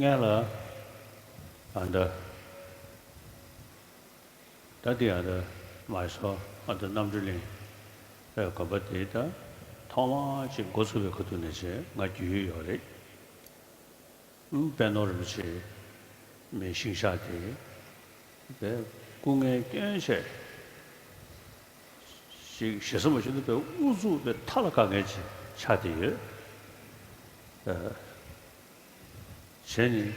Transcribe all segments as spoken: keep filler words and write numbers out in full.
ངས་ལ་ཨ་འདྲ་ད་འདི་ཨ་འདྲ་མ་སོ་ཨ་འདྲ་རྣམ་གྲོལ་གླིང་ཨེ་དགོན་པ་དེ་ད་ཐོག་མ་ཅིག་འགོ་ཚུགས་པའི་ཁ་ཐུག་ནས་ཅིག་ང་རྒྱུས་ཡོད་ཡོད་རེད། ཨུམ་པད་ནོར་རིན་པོ་ཆེ་མའི་ཤིང་ཤག་དེ་དཔེ་སྐུ་ངལ་སྐྱོན་ཆེ་ཞིག་ཞེ་ས་མ་ཞུ་ན་དཔེ་ཨུ་ཚུགས་དཔེ་མཐའ་ལ་དཀའ་ངལ་ཅིག་ཆགས་བསྡད་ཡོད། ཨ། བྱས་ནས་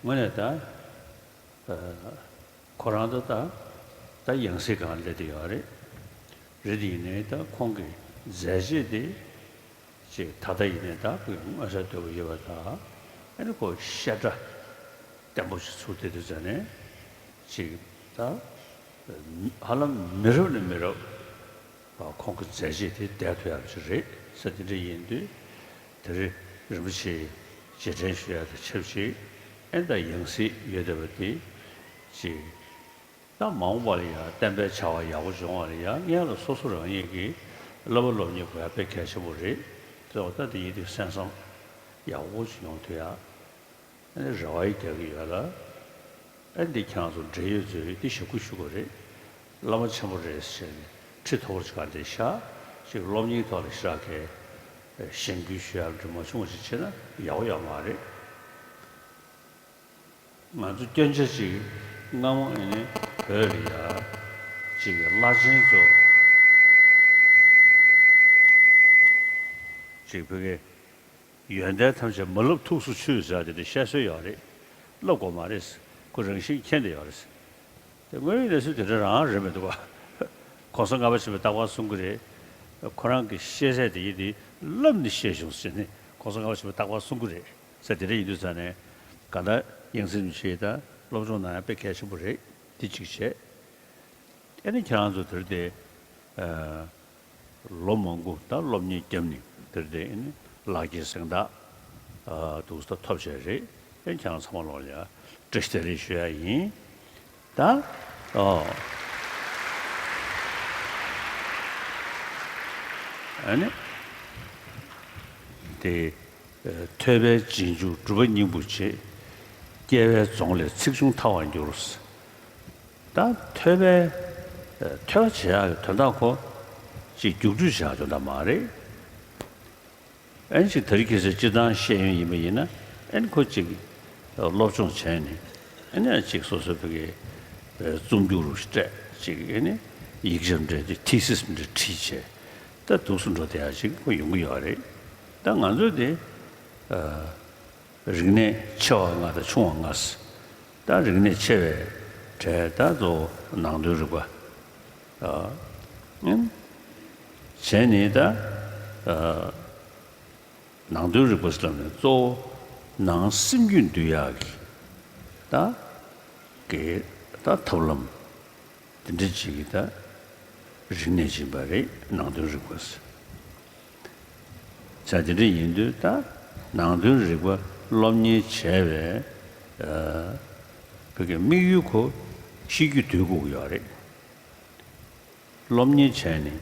དངོས་གནས་ད་ཨ་ཁོ་རང་ད་ད་ད་ཡང་སྲིད་སྒང་སླེབས་བསྡད་ཡོད་རེད། རེད་དེ་ཡིན་ནའི་ད་ཁོང་གི་མཛད་རྗེས་དེ་ཅིག་ད་ལྟ་ཡིན་ནའི་ད་ཁོས་མངོན་གསལ་དོད་པོ་ཡོད་པ་དང་། ཨ་ནི་ཁོ་བཤད་གྲྭ་བརྟན་པོ་ཞིག་ཚུགས་བསྡད་དུས་ཙ་ནས་ཅིག་ད་ཧ་ལམ་མི་རབས་ནས་མི་རབས་ཁོང་གི་མཛད་རྗེས་དེ་བསྡད་ཐུབ་ཡག་ཅིག་རེད་ཟེར། དེ་འདྲ་ཡིན་དུས་དེ་རིང་རིན་པོ་ཆེ་རྗེས་དྲན་ཞུ་ཡག་དང་ཆབས་ཅིག་ཨེ་ད་ཡང་སྲིད་ཡོད་བསྡད་པ་དེ་ཅིག་ད་མ་འོངས་པ་ལ་ཡང་བསྟན་པའི་བྱ་བ་ཡག་པོ་འབྱུང་བ་ལ་ཡང་སྔོན་ལ་སོ་སོ་རང་ཉིད་ཀྱི་བསླབ་པ་སློབ་གཉེར་དགོས་ཡག་དཔེ་གལ་ཆེན་པོ་རེད། དེ་འོ་ད་དེ་ཡིན་དུས་གསན་བསམ་ཡག་པོ་ཅིག་ཡོང་ཐུབ་ཡག་ཨ་ནི་རེ་བ་ཡི་རྒྱག་གི་ཡོད་ལ། ཨ་འདི་ཁྱེད་རང་ཚོ་འབྲེལ་ཡོད་ཚོས་འདི་ཞུ་དགོས་ཞུ་དགོས་རེད། བླ་མ་ཆེན་པོ་རེད་ཟེར་ནས་ཁྲི་མཐོ་པོ་ཅིག་ག་འདྲ་བཞག་ཅིག་སློབ་གཉེར་ཐོག་ལ་ཞེ་དྲག་གི་གཞེན་སྐུལ་ཞུ་ཡག་འདྲ་མ་བྱུང་བ་ཞིག་བྱས་ན་ཡག་པོ་ཡོད་མ་རེད། ང་ཚོ་སྐྱོན་ཆ་ཅིག་སྔ་མོ་ཨ་ནི་བོད་ལ་ཡ་ཅིག་བླ་ཆེན་ཚོ་ཅིག་བོད་སྐད། ཡོན་ཏན་ཐམས་ཅད་མ་བསླབས་ཐུགས་སུ་ཆུད་ཟེར་དེ་འདྲ་བཤད་སྲོལ་ཡོད་རེད། བསླབ་དགོས་མ་རེད། ཁོ་རང་བཞིན་མཁྱེན་བསྡད་ཡོད་རེད། དེ་དངོས་ཡོད་གནས་ཚུལ་དེ་འདྲ་རང་རེད་མི་འདུག་ག་གོང་ས་ལྔ་པ་ཆེན་པོས་རྟག་པར་གསུང་གི་རེད། ཁོ་རང་གི་ཤེས་ཚད་དེ་ཡིན་དེ་བསླབས་ནས་ཤེས་བྱུང་ཟེར་ནས་གོང་ས་ལྔ་པ་ཆེན་པོས་རྟག་པར་གསུང་གི་རེད་ཟེར། དེ་འདྲ་ཡིན་དུས་ཙ་ནས་གང་ལྟར་ཡང་སྲིད་མི་བྱེད་ད་སློབ་སྦྱོང་གནང་ཡ་དཔེ་གལ་ཆེན་པོ་རེད། དེ་གཅིག་བྱས། ཨ་ནི་ཁྱེད་རང་ཚོ་དེར་དེ། ལོ་མང་པོ་ད་སློབ་གཉེར་བརྒྱབ་ནས་དེར་དེ་ཨ་ནི་ལག་ཁྱེར་གཟེངས་རྟགས་ཨ་འདུག་ས་ཐོབ་བྱས་རེད། ཨ་ནི་ཁྱེད་རང་ཚང་མ་ལོག་ལ་ཡ་བཀྲ་ཤིས་བདེ་ལེགས་ཞུ་ཡ་ཡིན། ད་ཨོ་ཨ་ནི་དེ། ཐོས་པས་རྗེས་འཇུག་སྒྲུབ་པ་སྙིང་པོར་བྱེད། སྐྱེ་བའི་རྫོང་ལས་ཚེགས་ཆུང་ཐར་བར་འགྱུར། ད་ཐོས་པས་ཐོས་པ་བྱེད་ཡག་གི་དོན་དག་ཁོ་ཅིག་རྒྱུགས་སྤྲོད་བྱེད་ཡག་དོན་དག་མ་རེད། ཨན་ཅིག་དེ་རིང་ཁ་སང་སྤྱིར་བཏང་བཤད་ཡོན་ཡིན་པ་ཡིན་ན་ཨན་ཁོ་ཅིག་སློབ་སྦྱོང་བྱས་ནས་ཨན་ཅིག་སོ་སོའི་བོད་ཀྱི་རྩོམ་རྒྱུགས་རུ་སྤྲད་ཅིག་ཨན་ཡིག་ཆ་འབྲི་དེ་ཐི་སིས་འདྲ་བྲིས་བྱས། ད་འདུག་སེ་འགྲོ་བསྡད་ཡག་ཅིག་ཁོ་ཡོང་གི་ཡོད་རེད། ད་ང་ཚོས་དེ་རིག་གནས་ཆེ་བ་ལྔ་དང་ཆུང་བ་ལྔ། ད་རིག་གནས་ཆེ་བའི་གྲས་ད་གཙོ་བོ་ནང་དོན་རིག་པ། ཨ་ཨིན། བྱས་ནས་ད་ཨ་ནང་དོན་རིག་པ་ཟེར་ལབ་ནས་གཙོ་བོ་ནང་སེམས་རྒྱུད་འདུལ་ཡག་གི་ད་གི་ད་ཐབས་ལམ། དེ་འདྲ་ཅིག་གི་ད་རིག་གནས་ཅིག་ཡིན་པ་རེད། ནང་དོན་རིག་པ་ཟེར། ས་དེ་འདྲ་ཡིན་དུས་ད་ནང་དོན་རིག་པ་སློབ་གཉེར་བྱས་པའི་ཨ་བོད་ཀྱི་དམིགས་ཡུལ་ཁོ་ཤེས་རྒྱུད་འདུལ་དགོས་ཀྱི་ཡོད་རེད། སློབ་གཉེར་བྱས་ནས་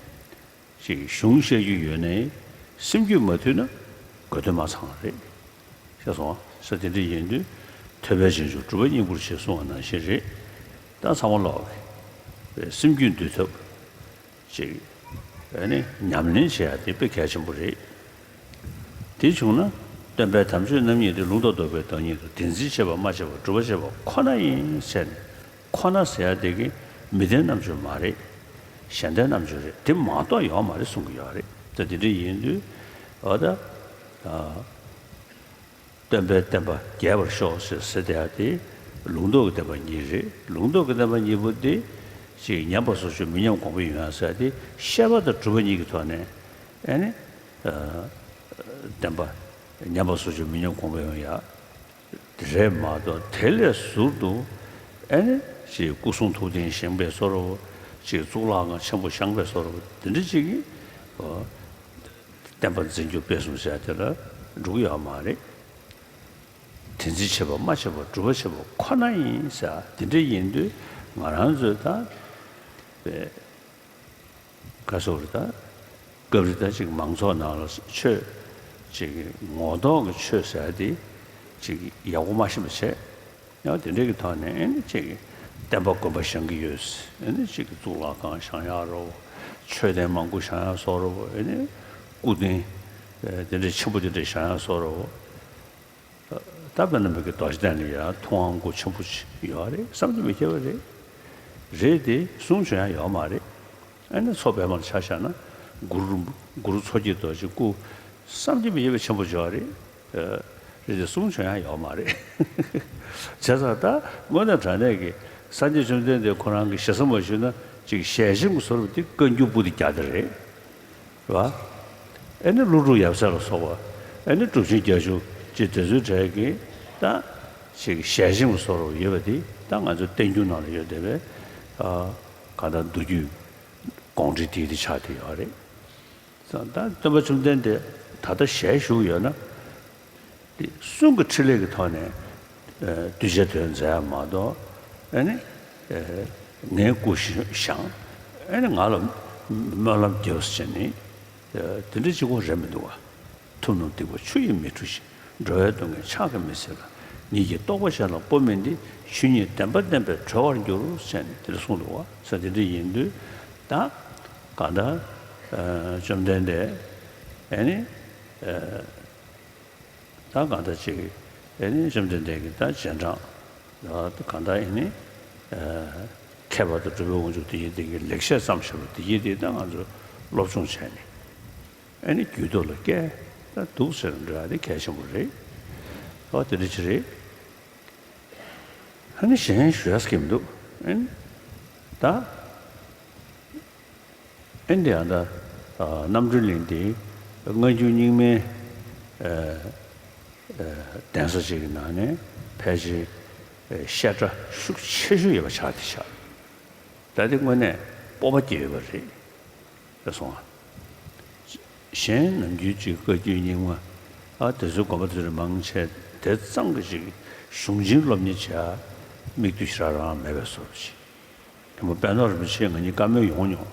ཅིག་གཞུང་བཤད་རྒྱུ་ཡོད་ནའི་སེམས་རྒྱུད་མ་འདུལ་ན་དགོས་དོན་མ་ཚང་བ་རེད། ཤེས་སོང་ང་། ས་དེ་འདྲ་ཡིན་དུས་ཐོས་པས་རྗེས་འཇུག་སྒྲུབ་པ་སྙིང་པོར་བྱེད་གསུང་བ་ནང་བཞིན་རེད། ད་ཚང་མ་ལོག་གི་སེམས་རྒྱུད་འདུལ་ཐབས་ཅིག་ཨ་ནི་ཉམས་ལེན་བྱེད་ཡ་དེ་དཔེ་གལ་ཆེན་པོ་རེད། དེ་བྱུང་ན་སྟོན་པའི་དམ་ཆོས་རྣམ་གཉིས་ཏེ། ལུང་དང་རྟོགས་པའི་བདག་ཉིད་དོ། དེ་འཛིན་བྱེད་པ་སྨྲ་བྱེད་པ་སྒྲུབ་པ་བྱེད་པ་ཁོ་ན་ཡིན་ཟེར་ནས། ཁོ་ན་ཟེར་ཡ་དེ་གི་མི་ལྡན་རྣམ་འབྱོར་མ་རེད། གཞན་ལྡན་རྣམ་འབྱོར་རེད། དེ་མ་གཏོགས་ཡོད་མ་རེད་གསུང་གི་ཡོད་རེད། ད་དེ་འདྲ་ཡིན་དུས་འོ་ད་ཨ་སྟོན་པའི་བསྟན་པ་རྒྱས་པར་ཤོག་ཟེར་ཟེར་བསྡད་ཡ་དེ་ལུང་རྟོགས་ཀྱི་བསྟན་པ་གཉིས་རེད། ལུང་རྟོགས་ཀྱི་བསྟན་པ་གཉིས་པོ་དེ་ཅིག་ཉམས་པ་སོར་ཆུད་མི་ཉམས་གོང་འཕེལ་ཡོང་ཡ་ཟེར་ཡ་དེ་བཤད་པ་དང་སྒྲུབ་པ་གཉིས་ཀྱི་ཐོག་ནས་ཨ་ནི་ཨ་བསྟན་པ་ཉམས་པ་སོར་ཆུད་མི་ཉམས་གོང་འཕེལ་ཡོང་ཡ། དེ་རེད་མ་གཏོགས་དེ་ལས་ཟུར་དུ་ཨེ་ནི་ཅིག་སྐུ་གསུང་ཐུགས་རྟེན་བཞེངས་པའི་བཟོ་འདྲ་བོ། ཅིག་གཙུག་ལག་ཁང་ཆེན་པོ་བཞེངས་པའི་བཟོ་འདྲ་བོ། དེ་འདྲ་ཅིག་གིས་ཨོ་བསྟན་པ་འཛིན་སྐྱོང་སྤེལ་གསུམ་ཟེར་དེ་ལ་འགྲོ་གི་ཡོད་མ་རེད། དེ་འཛིན་བྱེད་པ་སྨྲ་བྱེད་པ་སྒྲུབ་པ་བྱེད་པ་ཁོ་ན་ཡིན་ཟེར་དེ་འདྲ་ཡིན་དུས་ང་རང་ཚོས་ད་ག་སོགས་རེད་ད། སྐབས་རེ་ད་ཅིག་མང་ཚོགས་ནང་ལ་ཆོས་ཅིག་ངོ་ཐོག་གི་ཆོས་ཟེར་ཡ་དེ་ ཅིག་ཡག་པོ་མ་ཤེས་པ་བྱས། ཡང་དེ་འདྲའི་གི་ཐོག་ནས་ཨེ་ནི་ཅིག་བསྟན་པ་དགོན་པ་བཞེངས་ཀྱི་ཡོད། ཨེ་ནི་ཅིག་གཙུག་ལག་ཁང་བཞེངས་ཡག་རོ། མཆོད་རྟེན་མང་པོ་བཞེངས་ཡག་བཟོ་རོ། ཨེ་ནི་སྐུ་རྟེན་དེ་འདྲའི་ཆེན་པོ་དེ་འདྲ་བཞེངས་ཡག་བཟོ་རོ། ད་དཔེར་ན་མི་གི་རྡོ་རྗེ་གདན་ལ་ཡང་ཐུབ་དབང་སྐུ་ཆེན་པོ་ཅིག་ཡོད་རེད། བསམ་གྱིས་མི་ཁྱབ་པ་རེད། རེད་དེ་གསུང་བྱོན་ཡག་ཡོད་མ་རེད། ཨ་ནི་མཚོ་པདྨ་ལ་ཆ་བཞག་ན་གུ་རུ་གུ་རུ་མཚོ་སྐྱེས་རྡོ་རྗེ་སྐུ་བསམ་གྱིས་མི་ཁྱབ་པ་ཆེན་པོ་ཅིག་ཡོད་རེད། རེད་དེ་གསུང་བྱོན་ཡག་ཡོད་མ་རེད། བྱས་ཙང་ད་དངོས་གནས་དྲང་གནས་ཀྱི་སངས་རྒྱས་བཅོམ་ལྡན་འདས་ཁོ་རང་གི་ཞེ་ས་མ་ཞུས་ན་ཅིག་ཞལ་ཆེམས་ཀྱི་བཟོ་འདྲ་དེ་བཀའ་འགྱུར་པོ་དེ་རྒྱག་དེ་རེད། རེད་བ། ཨེ་ནི་ཀླུ་སྒྲུབ་ཡབ་སྲས་ལ་སོགས་པ། ཨེ་ནི་གྲུབ་ཆེན་བརྒྱད་ཅུ་ཅེས་དེ་ཚོའི་གྲས་ཀྱི་ད་ཅིག་ཞལ་ཆེམས་ཀྱི་བཟོ་འདྲ་ཡོད་པ་དེ་ད་ང་ཚོའི་བསྟན་འགྱུར་ནང་ལ་ཡོད་བསྡད་པའི་ཨ་གང་ལྟར་མདོ་རྒྱུད་དགོངས་འགྲེལ་དེ་དེ་ཆགས་བསྡད་ཡོད་རེད། ད་སྟོན་པ་བཅོམ་ལྡན་འདས་ད་ལྟ་ཞལ་བཞུགས་ཡོད་ན། དེ་གསུང་གི་ཕྲིན་ལས་ཀྱི་ཐོག་ནས་ཨ་གདུལ་བྱའི་དོན་མཛད་ཡག་མ་གཏོགས། ཨ་ནི་ཨ་ངའི་སྐུ་བཞེངས། ཨ་ནི་ང་ལ་སྨོན་ལམ་རྒྱོབས་ཟེར་ནས་ཨ་དེ་འདྲ་གཅིག་པོ་རེད་མི་འདུག་བ། ཐུབ་རྣམས་སྡིག་པ་ཆུ་ཡིས་མི་འཁྲུ་ཞིང་། འགྲོ་བའི་སྡུག་བསྔལ་ཕྱག་གིས་མི་སེལ་ལ། ཉིད་ཀྱི་རྟོགས་པ་གཞན་ལ་སྤོ་མིན་ཏེ། ཆོས་ཉིད་བདེན་པ་བསྟན་པས་གྲོལ་བར་འགྱུར། ཟེར་ནས་དེ་འདྲ་གསུངས་འདུག་བ། ས་དེ་འདྲ་ཡིན་དུས་ད་གང་ལྟར་ཨ་བཅོམ་ལྡན་འདས་ཨ་ནི་ཨ་ད་གང་ལྟར་ཅིག་ཨེ་ནི་བཅོམ་ལྡན་འདས་ཀྱི་ད་རྗེས་འབྲང་ད་གང་ལྟར་ཨེ་ནི་ཨ་མཁས་པ་དང་གྲུབ་པའི་དབང་ཕྱུག་དེ་ཡི་དེ་གི་ལེགས་བཤད་ཙམ་ཞིག་ལ་དེ་ཡི་དེ་ད་ང་ཚོས་སློབ་སྦྱོང་བྱས་ནས་ཨེ་ནི་རྒྱུད་ཐོག་ལ་སྐྱེལ་ད་འདུག་ཟེར་འགྲོ་ཡ་དེ་གལ་ཆེན་པོ་རེད། ཨོ་དེ་འདྲ་ཅིག་རེད། ཨ་ནི་གཞན་ཞུ་ཡ་ཟེར་གྱི་མི་འདུག་ཨེ་ནི་ད། ཨེ་འདི་ཡང་ད་རྣམ་གྲོལ་གླིང་འདི་སྔ་འགྱུར་རྙིང་མའི་ཨ་ཨ་གདན་ས་ཅིག་གི་ནང་ནས་ཕལ་ཆེར་ཨ་བཤད་གྲྭ་ཤུགས་ཆེ་ཤོས་ཡོད་པ་ཆགས་བསྡད་ཤག་ད་དེ་དངོས་གནས་སྤོབས་པ་སྐྱེ་ཡོད་པ་རེད། རེད་སོང་ང་། གཞན་ནམ་རྒྱུན་ཅིག་བཀའ་བརྒྱུད་རྙིང་མ་ཨ་དེ་ཚོའི་དགོན་པ་དེ་ཚོ་མང་ཆེ་དེ་ཙམ་གྱི་ཅིག་གཞུང་ཆེན་སློབ་གཉེར་བྱེད་ཡ་མིག་ལྟོས་ཞེ་དྲག་རང་མེད་པའི་བཟོ་འདྲ་ཅིག་དེ་མོ་པད་ནོར་རིན་པོ་ཆེ་ང་གཉིས་བཀའ་མོལ་ཡོང་མྱོང་།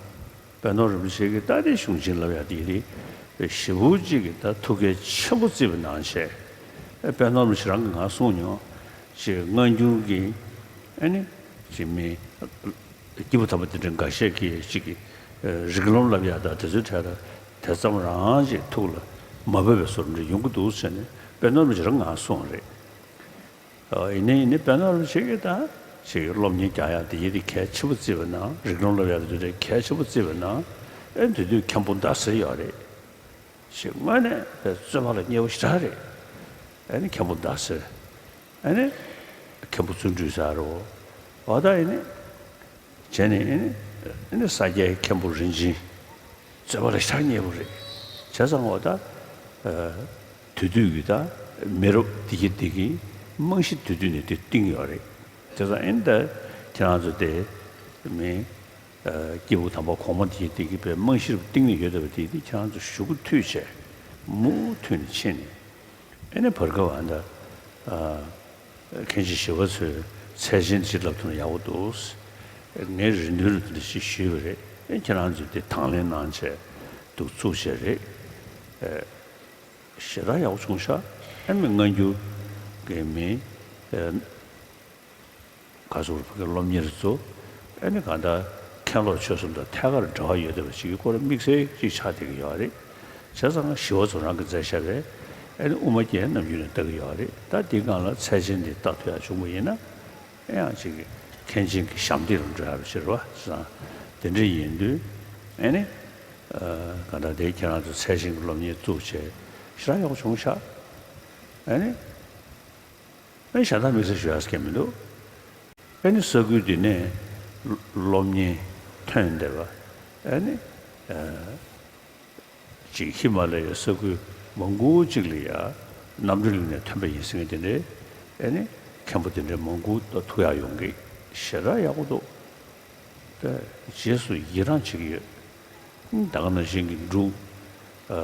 པད་ནོར་རིན་པོ་ཆེ་གིས་ད་དེ་གཞུང་ཆེན་བསླབ་ཡག་དེ་རེད། ཞེ་པོ་ཅིག་གིས་ད་ཐུགས་གལ་ཆེན་པོ་བརྩིས་པའི་ནང་བཞིན། ཨེ་པད་ནོར་རིན་པོ་ཆེ་རང་གིས་ང་གསུངས་མྱོང་། ཅིག་སྔ་འགྱུར་གྱི་ཨེ་ནི་ཅིག་མི་སྐྱེས་བུ་དམ་པ་དེ་འདྲ་འགའ་ཤས་ཀྱིས་ཅིག་གིས་རིགས་ལམ་བསླབ་ཡག་དང་དེ་ཚོའི་གྲས་ལ་དེ་ཙམ་རང་ཅིག་ཐུགས་ལ་མ་བབས་པའི་བཟོ་འདྲ་ཡོང་གི་འདུག་ཟེར་ནས་པད་ནོར་རིན་པོ་ཆེ་རང་ང་གསུངས་རེད། ཨ་ཡིན་ནའི་ཡིན་ནའི་པད་ནོར་རིན་པོ་ཆེ་གིས་ད་ཅིག་སློབ་གཉེར་རྒྱག་ཡག་དེ་ཡི་དེ་གལ་ཆེན་པོ་བརྩིས་པ་ན། རིགས་ལམ་བསླབ་ཡག་དེ་དེ་གལ་ཆེན་པོ་བརྩིས་པ་ན། ཨེ་དེ་དུས་མཁན་པོ་ཟླ་ཟེར་ཡོད་རེད། ཞེས་དངོས་གནས་པའི་བརྩོན་པ་ལ་མཉེས་པོ་ཞེ་དྲག་རེད། ཨེ་ནི་མཁན་པོ་ཟླ་ཟེར། ཨེ་ནི་མཁན་པོ་བརྩོན་འགྲུས་ཟེར་རོ། འོ་ད་ཨེ་ནི། བྱས་ནས་ཨེ་ནི་ཨེ་ནི་ས་སྐྱའི་མཁན་པོ་རིན་ཆེན། བརྩོན་པ་ལ་ཞེ་དྲག་མཉེས་པོ་རེད། བྱས་ཙང་འོ་ད། ཨ་དེ་དུས་ཀྱི་ད་མི་རབས་དེ་གི་དེ་གི་རྨང་གཞི་དེ་དུས་ནས་དེ་བཏིང་ཡོད་རེད། བྱས་ཙང་ཨེ་ནི་ད་ཁྱེད་རང་ཚོ་དེ་མི་ཨ་སྐྱེས་བུ་དམ་པ་གོང་མ་དེ་གི་དེ་གི་པའི་རྨང་གཞི་རུ་བཏིང་ནས་ཡོད་བསྡད་པ་དེ་དེ་ཁྱེད་རང་ཚོ་གཞུག་གུ་མཐུད་བྱས་མུ་མཐུད་ནས་ཕྱིན་ནས། ཨེ་ནི་བར་སྐབས་ཨ་ད་ཨ་མཁན་ཆེན་ཞི་བ་འཚོས་ཚད་ཆེན་ཅིག་བསླབ་ཐུབ་ན་ཡག་པོ་འདུག་ངས་རེ་འདུན་ལ་དེ་འདྲ་ཞིག་ཞུས་པ་རེད། ཨེ་ཁྱེད་རང་ཚོས་དེ་དང་ལེན་གནང་བྱས་འདུག་བཙུགས་བྱས་རེད། ཨེ་ཞེ་དྲག་ཡག་པོ་བྱུང་ཤག་ཨེ་མི་སྔ་འགྱུར་གྱི་མི་ཨེ་ག་ཚོད་བོད་ཀྱི་སློབ་གཉེར་ཚོ་ཨེ་ནི་གང་ལྟར་མཁན་སློབ་ཆོས་གསུམ་དང་ཐད་ཀར་འབྲེལ་བ་ཡོད་བསྡད་པ་ཞིག་གི་སྐོར་དམིགས་བསལ་ཅིག་ཆགས་བསྡད་ཀྱི་ཡོད་རེད། བྱས་ཙང་ཞི་བ་འཚོ་རང་གིས་མཛད་བཞག་པའི་ཨེ་ནི་དབུ་མ་རྒྱན་ནམ་རྒྱུན་ནས་ལྟ་གི་ཡོད་རེད། ད་འདིའི་སྒང་ལ་ཚད་ཆེན་འདི་ལྟ་ཐུབ་ཡག་བྱུང་བ་ཡིན་ན་ཨེ་ཡང་ཅིག་མཁན་ཆེན་གྱི་ཞབས་འདེགས་ལ་འགྲོ་ཡག་ཕྱིར་བ་བྱས་ཙང་དེ་འདྲ་ཡིན་དུས་ཨེ་ནི་གང་ལྟར་དེ་ཁྱེད་རང་ཚོ་ཚད་ཆེན་གྱི་སློབ་གཉེར་བཙུགས་བྱས་ཞེ་དྲག་ཡག་པོ་བྱུང་ཤག་ཨེ་ནི། ཨེ་གཞན་དག་དམིགས་བསལ་ཞུ་ཡག་གང་མི་འདུག་ཨེ་ནི་ས་ཁུལ་འདི་ནས་སློབ་གཉེར་ཐོན་བསྡད་པ་ཨེ་ནི་ཨ་ཅིག་ཧི་མ་ལ་ཡའི་ས་ཁུལ་མང་པོ་ཅིག་ལ་ཡ་རྣམ་གྲོལ་གླིང་ནས་ཐོན་པ་ཡིན་ཟེར་མཁན་དེ་འདྲའི་ཨེ་ནི་མཁན་པོ་དེ་འདྲའི་མང་པོ་ཐུག་ཡག་ཡོང་གི་ཞེ་དྲག་ཡག་པོ་འདུག་ད་རྗེས་སུ་ཡི་རང་བྱེད་ཀྱི་ཡོད། ད་ག་ནང་བཞིན་གྱི་འབྲུག་ཨ་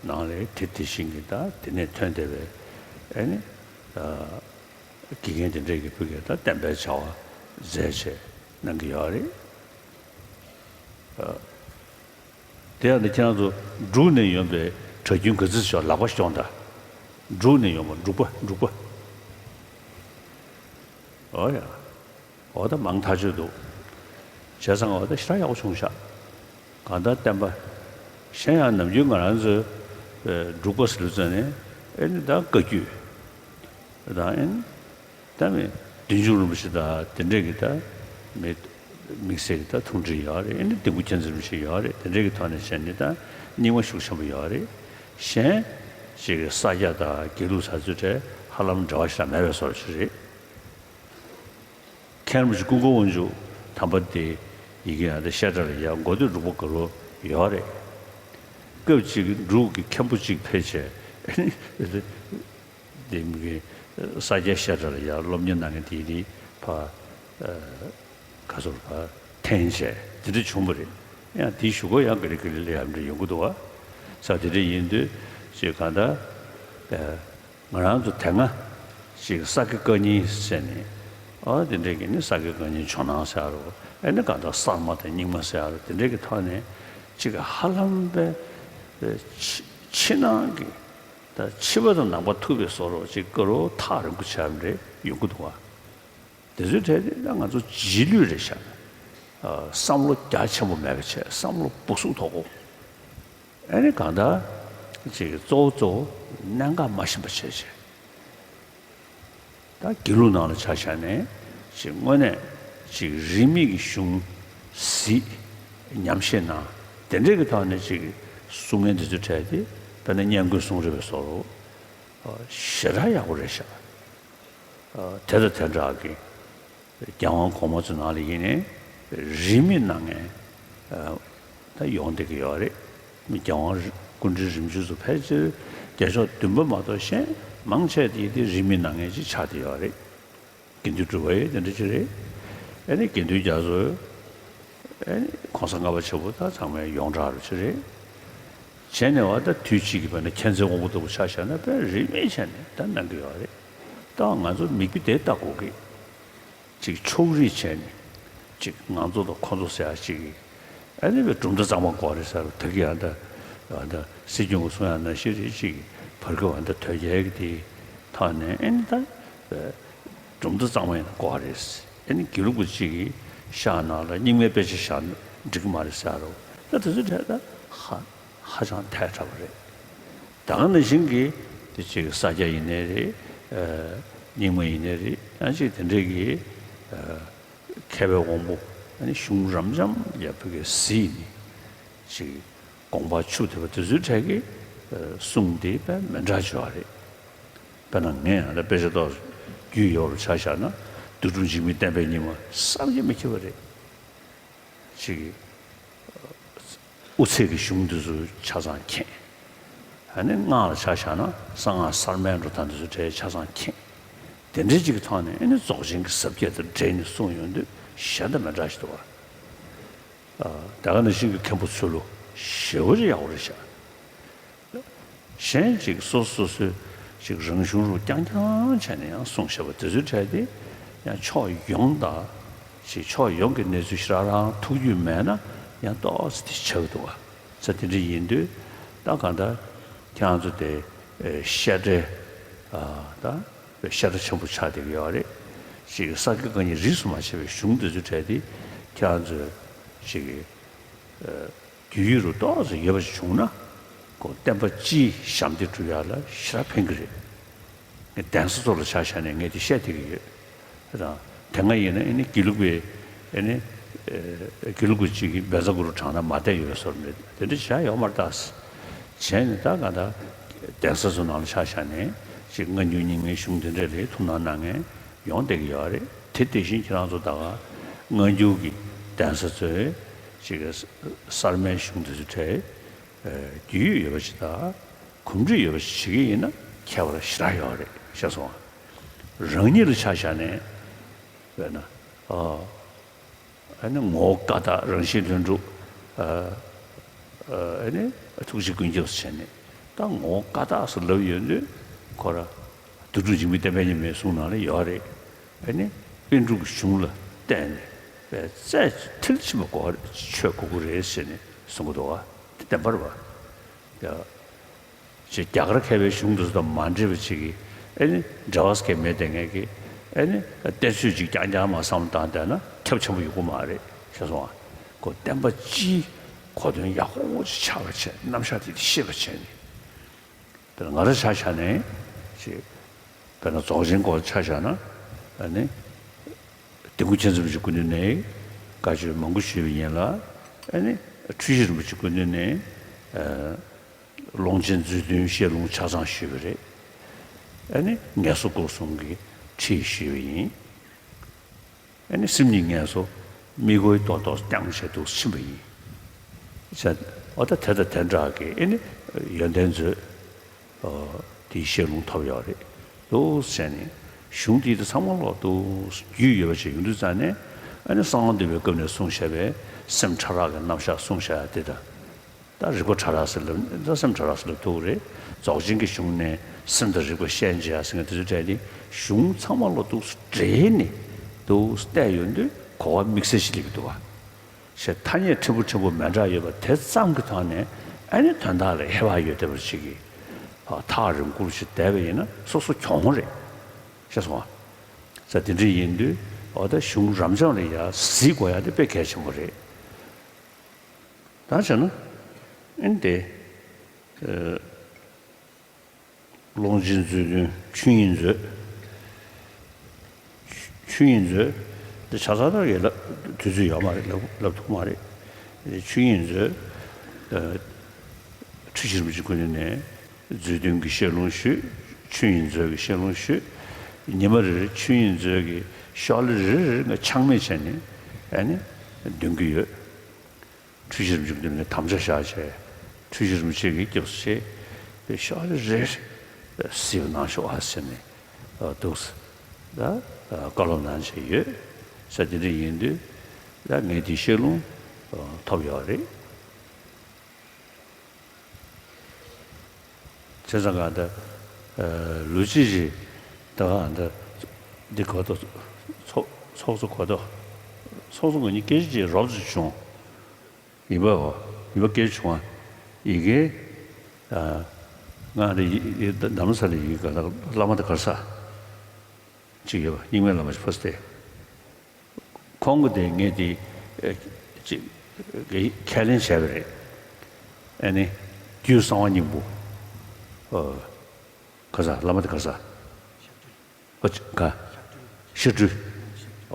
ནང་ལ་དེ་དེ་བཞིན་གྱི་ད་དེ་ནས་ཐོན་བསྡད་པའི་ཨེ་ནི་ཨ་དགེ་རྒན་དེ་འདྲས་ཀྱིས་བོད་ཀྱི་ད་བསྟན་པའི་བྱ་བ་མཛད་བྱས་གནང་གི་ཡོད་རེད། ཨ་དེ་ཡང་ནི་ཁྱེད་རང་ཚོ་འབྲུག་ནས་ཡོང་པའི་གྲྭ་རྒྱུན་ག་ཚོད་ཤོག་ལག་པ་སྐྱོང་དང་། འབྲུག་ནས་ཡོང་བ་འབྲུག་པ་འབྲུག་པ། ཨོ་ཡ། འོ་ད་མང་ཐག་ཆོད་འདུག་བྱས་ཙང་འོ་ད་ཞེ་དྲག་ཡག་པོ་བྱུང་ཤག་གང་ལྟར་བསྟན་པ། གཞན་ཡང་ནམ་རྒྱུན་ང་རང་ཚོའི་ཨེ་འབྲུག་པ་ཟེར་ཙང་ནས་ཨེ་ནི་ད་བཀའ་བརྒྱུད་དང་ཨེ་ནི་ད་མི་བདུད་འཇོམས་རིན་པོ་ཆེ་དང་དེ་འདྲས་ཀྱི་ད་མི་དམིགས་བསལ་གྱི་ད་ཐུང་འབྲིང་ཡོད་རེད། ཨེ་ནི་ལྡེ་གུ་མཁྱེན་བརྩེ་རིན་པོ་ཆེ་ཡོད་རེད། དེ་འདྲས་ཀྱི་ཐོག་ནས་བྱས་ནས་ད་རྙིང་མ་ཤུགས་ཆེན་པོ་ཡོད་རེད། གཞན་ཅིག་གི་ས་སྐྱ་དང་དགེ་ལུགས་ས་ཚུལ་གྲས་ཧ་ལམ་འབྲེལ་བ་ཞེ་དྲག་མེད་པའི་བཟོ་འདྲ་ཞིག་རེད། མཁན་རིན་པོ་ཆེ་ཀུན་དགའ་དབང་ཕྱུག་དམ་པ་དེ་ཡི་གེ་ཡང་དེ་བཤད་གྲྭ་ལ་ཡར་འགོ་སྟོད་འབྲུག་པ་དགའ་རབ་ཡོད་རེད། སྐབས་གཅིག་འབྲུག་གི་མཁན་པོ་གཅིག་ཕེབས་བྱས་དེ་མི་གི་ས་སྐྱའི་བཤད་གྲྭ་ལ་ཡར་སློབ་གཉེར་གནང་མཁན་དེ་ནི་ཕ་ག་ཚོད་ཕ་འཐེན་བྱས་དེ་འདྲ་བྱུང་བ་རེད། ཡང་དེའི་གཞུག་གུ་ཡང་ག་ལེ་ག་ལེ་ལ་ཡར་འདྲ་ཡོང་གི་འདུག་བ། ས་དེ་འདྲ་ཡིན་དུས་ཅིག་གང་ལྟར། ང་རང་ཚོ་དེ་སྔ་ཅིག་ས་དགེ་བཀའ་རྙིང་ཟེར་ནས་ཨ་དེ་འདྲས་ཀྱི་ནི་ས་དགེ་བཀའ་རྙིང་ཇོ་ནང་ཟེར་ཡ་རོ། ཨེ་ནི་གང་ལྟར་གསར་མ་དང་རྙིང་མ་ཟེར་ཡ་རོ། དེ་འདྲས་ཀྱི་ཐོག་ནས་ཅིག་ཧ་ལམ་པའི་ཕྱི་ཕྱི་ནང་གི་ད་ཕྱི་པ་དང་ནང་པ་ཐུག་པའི་བཟོ་འདྲ་ཅིག་བཀའ་རོ་ཐག་རིང་པོ་ཆགས་པ་འདྲ་ཡོང་གི་འདུག་བ། དེ་ཚོའི་གྲས་དེ་ད་ང་ཚོ་རྗེས་ལུས་རེད་ཤག་བསམ་བློ་རྒྱ་ཆེན་པོ་མེད་པ་བྱས། བསམ་བློ་སྦུག་སུག་དོག་པོ། ཨ་ནི་གང་ལྟར་ཅིག་གཙོ་བོ་གཙོ་བོ་གནད་འགག་མ་ཤེས་པ་བྱས་བྱས། ད་དགེ་ལུགས་ནང་ལ་ཆ་བཞག་ནས་ཅིག་དངོས་གནས་ཅིག་རིས་མེད་ཀྱི་གཞུང་གཟིགས་ཉམས་བཞེས་གནང་། དེ་འདྲས་ཀྱི་ཐོག་ནས་ཅིག་གསུང་མཁན་དེ་ཚོའི་གྲས་དེ་དཔེར་ན་སྙན་བརྒྱུད་གསུང་རབ་པའི་བཟོ་འདྲ་ཞེ་དྲག་ཡག་པོ་རེད་ཤག་དེ་དང་དེ་འདྲ་གི་རྒྱལ་དབང་གོང་མ་ཚོའི་ནང་ལ་ཡིན་ནའི་རིས་མེད་གནང་མཁན་ད་ཡོང་བསྡད་ཀྱི་ཡོད་རེད། རྒྱལ་དབང་རི་སྐུ་ཕྲེང་རིམ་བྱོན་ཚོ་ཕལ་ཆེར་བརྒྱ་ཕྱོགས་བདུན་པ་མ་གཏོགས་གཞན་མང་ཆེ་དེ་དེ་རིས་མེད་གནང་མཁན་ཅིག་ཆགས་བསྡད་ཡོད་རེད། དགེ་འདུན་གྲུབ་པ་ཡི་དེ་འདྲ་ཅིག་རེད། ཨ་ནི་དགེ་འདུན་རྒྱ་མཚོ། ཨ་ནི་གོང་ས་ལྔ་པ་ཆེན་པོ་ད་ཚང་མས་ཡོངས་གྲགས་རུ་ཅིག་རེད། བྱས་ནས་བ་ད་དུས་གཅིག་གི་བར་ན་མཁྱེན་བརྩེ་དབང་པོ་ལྟ་བུ་ཆ་བཞག་ན་དཔེ་རིས་མེད་བྱས་ནས་ད་གནང་གི་ཡོད་རེད། ད་ང་ཚོ་མིག་དཔེ་དེ་ལྟ་དགོས་ཀི། ཅིག་ཕྱོགས་རིས་བྱས་ནས་ཅིག་ང་ཚོ་དང་ཁོ་ཚོ་ཟེར་ཡ་ཅིག་གི། ཨ་ནི་བའི་གྲུབ་མཐའ་གཙང་མ་དགོས་རེད་ཟེར་བ་ད་གི་ཡང་ད་ད་སྲིད་སྐྱོང་གི་གསུང་ཡ་ནང་བཞིན་རེད། ཅིག་བར་སྐབས་ད་དོལ་རྒྱལ་གི་དེ་ཐོག་ནས་ཨ་ནི་ད་གྲུབ་མཐའ་གཙང་མ་ཡིན་ན་དགོས་རེད། ཨ་ནི་དགེ་ལུགས་པ་ཅིག་གིས་ཤག་ནང་ལ་རྙིང་མའི་དཔེ་ཆ་བཞག་ན་འགྲིག་གི་མ་རེད་ཟེར་རོ། ད་དེ་ཚོའི་གྲས་ད་ཧ་ཧ་ཅང་ཐལ་དྲགས་པ་རེད། ད་ག་ནང་བཞིན་གྱི་དེ་ཅིག་ས་སྐྱ་ཡིན་ནའི་རེད། ཨ་རྙིང་མ་ཡིན་ནའི་རེད། ཡང་ཅིག་དེ་འདྲས་ཀྱི་ཨ་མཁས་པའི་དབང་པོ་ཨ་ནི་གཞུང་རབ་འབྱམས་ཡར་ཕུལ་གྱི་གཟིགས་ནི་ཅིག་དགོངས་པ་ཆུ་དེ་བ་དེ་ཚོའི་གྲས་ཀྱི་ཨ་གསུང་དེ་དཔེ་མི་འདྲ་བྱུང་བ་རེད། དཔེར་ན་ངས་ཡང་ད་དཔེ་ཆ་ཏོག་རྒྱུས་ཡོད་རུ་ཆ་བཞག་ན་རྡོ་གྲུབ་འཇིགས་མེད་བསྟན་པའི་ཉི་མ་བསམ་གྱིས་མི་ཁྱབ་པ་རེད། ཅིག་གིས་དབུ་ཚད་ཀྱི་གཞུང་འདི་ཚོ་ཆ་ཚང་མཁྱེན། ཨ་ནི་སྔགས་ལ་ཆ་བཞག་ན་གསང་སྔགས་གསར་མའི་འགྲོ་སྟངས་འདི་ཚོ་གྲས་ཆ་ཚང་མཁྱེན། དེ་འདྲའི་ཅིག་གི་ཐོག་ནས་ཨ་ནི་རྫོགས་ཆེན་གྱི་ཟབ་རྒྱས་དང་འབྲེལ་ནས་གསུངས་ཡོང་དུས་གཞན་དང་མི་འདྲ་ཞིག་འདུག་བ། ཨ་ད་ག་ནང་བཞིན་གྱི་མཁན་པོ་ཚུལ་ལོ་ཞེ་པོ་ཅིག་ཡག་པོ་རེད་ཤག་གཞན་ཅིག་སོ་སོ་སོའི་ཅིག་རང་གཞུང་རུ་རྐྱང་རྐྱང་བྱས་ནས་ཡང་གསུངས་བཞག་པ་དེ་ཚོའི་གྲས་དེ་ཡང་ཕྱོགས་ཡོངས་དང་ཅིག་ཕྱོགས་ཡོངས་ཀྱི་གནས་ཚུལ་ཞེ་དྲག་རང་ཐུགས་རྒྱུས་མེད་ན་ཡང་ཏོག་ཙམ་དེ་ཆགས་འདུག་བ། ས་དེ་འདྲ་ཡིན་དུས་ད་གང་ལྟར་ཁྱེད་རང་ཚོ་དེ་བཤད་གྲྭའི་ད་བཤད་གྲྭ་ཆེན་པོ་ཆགས་བསྡད་ཀྱི་ཡོད་རེད། ཅིག་ས་དགེ་བཀའ་རྙིང་རིས་སུ་མ་ཆད་པའི་གཞུང་དེ་ཚོའི་གྲས་དེ་ཁྱེད་རང་ཚོས་ཅིག་རྒྱུས་ཡོད་རུ་ཏོག་ཙམ་ཡོད་པ་ཞིག་བྱུང་ན་ཁོ་བསྟན་པ་སྤྱིའི་ཞབས་འདེགས་སྒྲུབ་ཡག་ལ་ཞེ་དྲག་ཕན་གྱི་རེད། ངས་གདན་ས་ཚོ་ལ་ཆ་བཞག་ནས་ངས་དེ་བཤད་བསྡད་ཀྱི་ཡོད། དེ་དང་དེ་སྔ་ཡིན་ན་ཨ་ནི་དགེ་ལུགས་པའི་ཨ་ནི་དགེ་ལུགས་པ་གཅིག་གིས་བཛྲ་གུ་རུ་བགྲངས་ན་མ་བསྡད་ཡོད་བཟོ་འདྲ་དེ་འདྲ་བྱས་ཡོད་མ་རེད་ད། བྱས་ནས་ད་ག་ད་གདན་ས་ཚོ་ནང་ལ་ཆ་བཞག་ནས་ཅིག་སྔ་འགྱུར་རྙིང་མའི་གཞུང་དེ་འདྲ་ལ་ཐུགས་སྣང་གནང་མཁན་ཡོང་བསྡད་ཀྱི་ཡོད་རེད། དེ་དེ་བཞིན་ཁྱེད་རང་ཚོ་ད་ག་སྔ་འགྱུར་གྱི་གདན་ས་ཚོའི་ཅིག་གསར་མའི་གཞུང་དེ་ཚོ་གྲས་རྒྱུས་ཡོད་པ་ཞིག་དང་གོམས་འདྲིས་ཡོད་པ་ཞིག་བྱེད་ཀྱི་ཡིན་ན་ཁྱད་པར་ཞེ་དྲག་ཡོད་རེད་ཤག་སོང་། རང་ཉིད་ལ་ཆ་བཞག་ནས་བས་ན་ཨ་ཨ་ནི་ངོ་བོ་ཀ་དག་རང་བཞིན་ལྷུན་གྲུབ། ཨ་ཨ་ནི་ཐུགས་རྗེ་ཀུན་ཁྱབ་ཟེར་ནས་ད་ངོ་བོ་ཀ་དག་ཟེར་ལབ་ཡོང་དུས་ཁོ་ར་རྡོ་གྲུབ་འཇིགས་མེད་བསྟན་པའི་ཉི་མའི་གསུང་ནང་ལ་ཡོད་རེད། ཨ་ནི་པཎ་གྲུབ་ཀྱི་གཞུང་ལ་བརྟེན་ནས་རྩ་མཐིལ་ཕྱིན་པ་དགོས་རེད། ཆོས་དགོས་ཀྱི་རེད་ཟེར་ནས་གསུང་གི་འདུག་བ། དེ་བདེན་པ་རེད་བ། ཡ། ཅིག་རྒྱ་གར་མཁས་པའི་གཞུང་དེ་ཚོ་དང་མ་འདྲེས་པ་ཅིག་གིས་ཨ་ནི་འབྲེལ་བ་སྐད་མེད་དེ་ངས་ཀྱི་ ཨེ་ནི་གཏེར་ཆོས་ཅིག་རྐྱང་རྐྱང་མ་བསམ་བློ་བཏང་བསྡད་ན་ཁྱབ་ཆེན་པོ་ཡོང་གི་མ་རེད་ཤེས་སོང་ང་། ཁོ་བསྟན་པ་སྤྱིའི་གོ་དོན་ཡག་པོ་ཅིག་ཆགས་པ་བྱས། རྣམ་གཞག་དེ་དེ་ཤེས་པ་བྱས་ནས། དཔེར་ན་ང་རང་ཆ་བཞག་ནས་ཅིག་དཔེར་ན་རྫོགས་ཆེན་སྐོར་ཆ་བཞག་ན། ཨ་ནི་དིལ་མགོ་མཁྱེན་བརྩེ་རིན་པོ་ཆེའི་སྐུ་མདུན་ནས་བཀའ་ཆོས་མང་པོ་ཞུས་པ་ཡིན་ལ། ཨ་ནི་འཁྲུལ་ཞིག་རིན་པོ་ཆེའི་སྐུ་མདུན་ནས་ཨ་ཀློང་ཆེན་མཛོད་བདུན་བཤད་ལུང་ཆ་ཚང་ཞུས་པ་རེད། ཨ་ནི་ངལ་གསོ་སྐོར་གསུམ་གྱི་ཁྲིད་ཞུས་པ་ཡིན། ཨ་ནི་སེམས་ཉིད་ངལ་གསོ་མིག་གོ་ཡི་ཏོག་ཏོག་བསྐྱངས་བྱས་འདུག་ཕྱིན་པ་ཡིན། བྱས། འོ་ད་དེ་དང་དེ་འདྲ་གི་ཨ་ནི་ཡོན་ཏན་མཛོད། ཨོ། དེའི་བཤད་ལུང་ཐོབ་ཡོད་རེད། འདུག་བྱས་ནས་གཞུང་དེ་དེ་ཚང་མ་ལོག་འདུག་རྒྱུས་ཡོད་པ་ཅིག་ཡོང་དུས་ཙང་ནས། ཨ་ནི་གསང་བ་འདུས་པའི་སྐབས་ནས་གསུངས་བཞག་པའི་སེམས་ཕྲ་རགས་ཀྱི་རྣམ་གཞག་གསུངས་བཞག་ཡ་དེ་དང་། ད་རིག་པ་ཕྲ་རགས་ཟེར་ལབ་ད་སེམས་ཕྲ་རགས་ཟེར་ལབ་ཐུབ་ཀྱི་རེད། རྫོགས་ཆེན་གྱི་གཞུང་ནས་སེམས་དང་རིག་པ་ཤན་འབྱེད་ཡ་ཟེར་མཁན་དེ་ཚོའི་གྲས་དེ་གཞུང་ཚང་མ་ལོག་འདུག་འདྲེས་ནས་འདུག་བལྟས་ཡོང་དུས་གོ་བ་དམིགས་བསལ་ཞིག་སླེབས་ཀྱི་འདུག་བ། ཞེས་ཐ་སྙད་ཕྲན་བུ་ཕྲན་བུ་མི་འདྲ་ཡོད་པ་དེ་ཙམ་གྱི་ཐོག་ནས། ཨ་ནི་དོན་དག་ལ་ཧེ་བག་ཡོད་བསྡད་པ་ཅིག་གིས་ཐག་རིང་པོ་ཞིག་བསྡད་པ་ཡིན་ན་སོ་སོ་གྱོང་རེད། ཤེས་སོང་ང་། ས་དེ་འདྲ་ཡིན་དུས་འོ་ད་གཞུང་རབ་འབྱམས་ལ་ཡ་གཟིགས་དགོས་ཡ་དེ་དཔེ་གལ་ཆེན་པོ་རེད། ད་བྱས་ན་ཨ་ནི་དེ། ཀློང་ཆེན་མཛོད་བདུན་ཆོས་དབྱིངས་མཛོད། ཆོས་དབྱིངས་མཛོད། འདི་ཆ་ཚང་ད་ཡོད་ལབ་དུས་ཚོད་ཡོད་མ་རེད། ལབ་ལབ་ཐུབ་མ་རེད། ཆོས་དབྱིངས་མཛོད། ཨ། འཁྲུལ་ཞིག་རིན་པོ་ཆེའི་སྐུ་མདུན་ནས་མཛོད་བདུན་གྱི་བཤད་ལུང་ཞུས། ཆོས་དབྱིངས་མཛོད་ཀྱི་བཤད་ལུང་ཞུས། ཉི་མ་རེ་རེ་ཆོས་དབྱིངས་མཛོད་ཀྱི་ཤོག་ལྷེ་རེ་རེ་ང་ཆག་མེད་བྱས་ནས་ཨ་ནི་འདོན་གྱི་ཡོད། འཁྲུལ་ཞིག་རིན་པོ་ཆེའི་མདུན་ནས་དམ་བཅའ་བཞག་བྱས། འཁྲུལ་ཞིག་རིན་པོ་ཆེ་གིས་སྐྱབས་སུ་མཆི། དེ་ཤོག་ལྷེ་རེ་གཟིགས་གནང་ཤོག་ཨ་ཟེར་ནས་འདུག་ཟེར། ད་བཀའ་སློབ་གནང་བྱས་ཡོད་ས། དེ་འདྲ་ཡིན་དུས་ད་ངས་དེའི་བཤད་ལུང་ཐོབ་ཡོད་རེད། བྱས་ཙང་ག་ད་ལོ་གཅིག་རྗེས་ད་ག་ད་འདི་གོ་ཐོག་ཚོགས་ཚོགས་གཙོ་གོ་ཐོག་ཚོགས་གཙོ་ང་གཉིས་སྐད་ཆ་ཅིག་རོབ་ཙམ་བྱུང་། ཡིན་པའོ། ཡིན་པ་སྐད་ཆ་བྱུང་བ། ཡི་གེ་ང་ད་ཡི་ཡི་རྡ་རྡ་རམ་ས་ལའི་ཡི་གེ་ག་ད་བླ་མ་དང་ག་རེ་ཟེར་ཅིག་ཡོད་པ། རྙིང་མའི་བླ་མ་ཞིག་ཕ་སི་ཏེ། ཁོང་གིས་དེ་ངས་དེ་ཨེ་ཅིག་ཁས་ལེན་བྱས་པ་རེད། ཨ་ནི་རྒྱུད་གསང་བ་སྙིང་པོ། ཨོ། ག་ས་བླ་མ་དེ་ག་ས། ཨོ་ཅི་ག་ཤ་སྤྲུལ།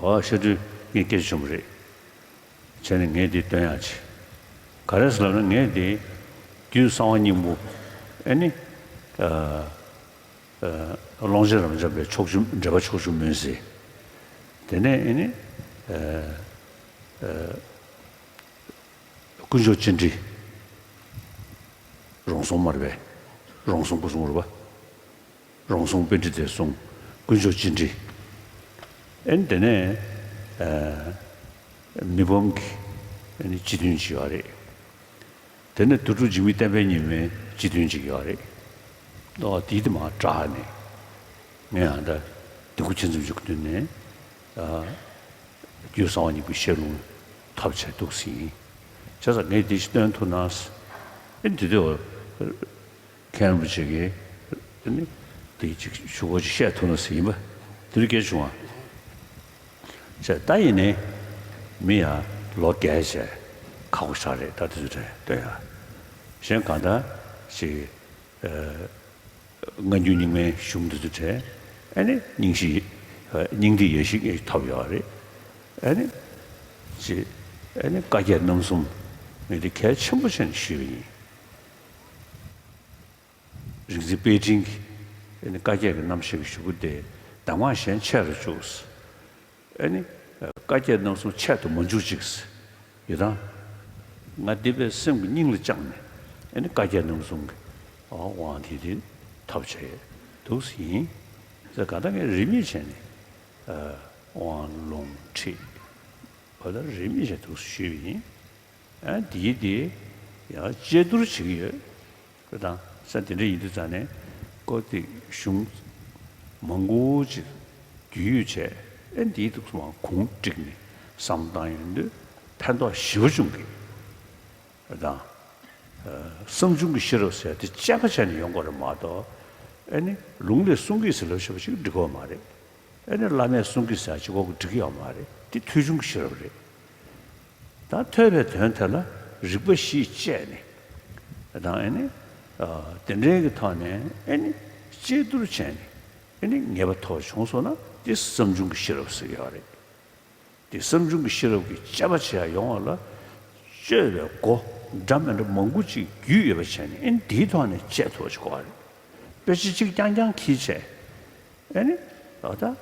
ཨོ་ཤ་སྤྲུལ་ངས་སྐད་ཆ་བྱུང་བ་རེད། བྱས་ནས་ངས་དེ་སྟོན་ཡག་བྱས། ག་རེ་ཟེར་ལབ་ན་ངས་དེ་རྒྱུད་གསང་བ་སྙིང་པོ། ཨ་ནི་ཨ། ཀློང་ཆེན་རབ་འབྱམས་པའི་ཕྱོགས་བཅུ་འགྲེལ་པ་ཕྱོགས་བཅུ་མུན་སེལ། དེ་ནས་ཨེ་ནི། ཨ། ཨ། དཀོན་མཆོག་སྤྱན་འདྲེན། རོང་ཟོམ་མར་པའི། རོང་ཟོམ་སྐུ་གསུང་རུ་པ། རོང་ཟོམ་པཎྜི་ཏའི་གསུང་། དཀོན་མཆོག་སྤྱན་འདྲེན། ཨེ་ནི་དེ་ནས། ཨ། མི་ཕམ་གྱི་ཨེ་ནི་སྤྱི་དོན་ཅིག་ཡོད་རེད། དེ་ནས་དུར་ཁྲོད་འཇིགས་མེད་བསྟན་པའི་ཉི་མའི་སྤྱི་དོན་ཅིག་ཡོད་རེད། ཨོ་དེའི་དེ་མར་དྲངས་ནས་ངས་ཡང་ད་དིལ་མགོ་མཁྱེན་བརྩེ་རིན་པོ་ཆེའི་སྐུ་མདུན་ནས་ཨ་རྒྱུད་གསང་བ་སྙིང་པོའི་བཤད་ལུང་ཐོབ་བྱས་འདུག་ཟིན། བྱས་ཙང་ངས་དེ་ཞིག་སྟོན་ཐུབ་ན་ཟེར། ཨེ་དེ་དུས་མཁན་རིན་པོ་ཆེ་གིས་ཨ་ནི་དེ་ཅིག་ཞུ་སྒོ་ཅིག་བཤད་ཐུབ་ན་ཟེར་ཡིན་པ། དེ་རིང་སྐད་བྱུང་བ། བྱས་ད་ཡིན་ནའི་མི་ཡང་ལོ་རྒས་བྱས་ཁག་པོ་ཞིག་རེད། ད་དེ་ཚོའི་གྲས་སྟོན་ཡ། གཞན་གང་ལྟར་ཞིག་ཨ། སྔ་འགྱུར་རྙིང་མའི་གཞུང་འདི་ཚོའི་གྲས་ཨ་ནི་རྙིང་ཞིག་རྙིང་བསྡུས་ཡོད་ཞིག་ཐོབ་ཡོད་རེད། ཨ་ནི་ཅི། ཨ་ནི་བཀའ་བརྒྱད་རྣམ་གསུམ་ངས་འདི་གལ་ཆེན་པོ་བྱས་ནས་ཞུས་པ་ཡིན། རིག་འཛིན་དཔལ་སྤྲིང་གིས་ཨ་ནི་བཀའ་བརྒྱད་ཀྱི་རྣམ་བཤད་ཀྱི་ཞུ་སྒོ་དེ་གདམས་ངག་གཞན་ཆད་དུ་བཅུག་ཟེར། ཨ་ནི་བཀའ་བརྒྱད་རྣམ་གསུམ་ཆད་དུ་མ་འཇུག་ཅིག་ཟེར། ཡོད་དང་། ང་འདི་པའི་སེམས་ཀྱི་སྙིང་ལ་བཅངས་ནས་ཨ་ནི་བཀའ་བརྒྱད་རྣམ་གསུམ་གྱི་དབང་དེ་དེ་ཐོབ་བྱས་འདུག་ཟེར་ཡིན་ཟེར། གང་ལྟར་ངས་རིས་མེད་བྱས་ནས་དབང་ལུང་ཁྲིད་པ་ལ་རིས་མེད་བྱས་འདུག་ཞུས་པ་ཡིན། ཨ་འདིའི་དེ་ཡང་དཔྱད་བསྡུར་བྱེད་ཀྱི་ཡོད། ཁོ་དང་ས་དེ་འདྲ་ཡིན་དུས་ཙང་ནས་ཀོ་ཏི་གཞུང་མང་པོ་ཅིག་བསྡུས་ཡོད་བྱས། ཨ་འདིའི་ཐོག་མར་གུང་བསྒྲིགས་ནས་བསམ་བཏང་ཡོང་དུས་ཕན་ཐོགས་ཞེ་པོ་བྱུང་གི། ཁོ་དང་། བསམ་བྱུང་གི་ཤེས་རབ་ཟེར་དེ་དཔྱད་པ་བྱས་ནས་ཡོང་དགོས་རེད་མ་གཏོགས། ཨ་ནི་ལུང་ལས་གསུང་གི་ཟེར་ལབ་བྱས་པ་ཅིག་འགྲིག་གི་མ་རེད། ཨེ་ནི་བླ་མས་གསུང་གི་ཟེར་གཅིག་པོ་འགྲིག་གི་ཡོད་མ་རེད། དེ་ཐོས་བྱུང་གི་ཤེས་རབ་རེད། ད་ཐོས་པའི་དོན་དེ་ལ་རིགས་པ་བཞི་དཔྱད་ནས་དང་། ཨེ་ནི་དེ་འདྲའི་གི་ཐོག་ནས་ཨེ་ནི་དཔྱད་བསྡུར་བྱས་ནས་ཨེ་ནི་ངེས་པ་ཐོབ་བྱུང་སོང་ན་དེ་བསམ་བྱུང་གི་ཤེས་རབ་ཟེར་གྱི་ཡོད་རེད། དེ་བསམ་བྱུང་གི་ཤེས་རབ་ཀྱི་དཔྱད་པ་བྱེད་ཡ་ཡོང་བ་ལ་དཔྱོད་པའི་སྒོ་འདྲ་མི་འདྲ་མང་པོ་ཅིག་བརྒྱུད་ཡོད་པ་བྱས་ནས་ཨེ་ནི་དེའི་ཐོག་ནས་དཔྱད་ཐུབ་པ་ཞིག་དགོས་པ་རེད། དཔེ་ཆ་གཅིག་རྐྱང་རྐྱང་འཁྱེར་བྱས། ཨེ་ནི། འོ་ད།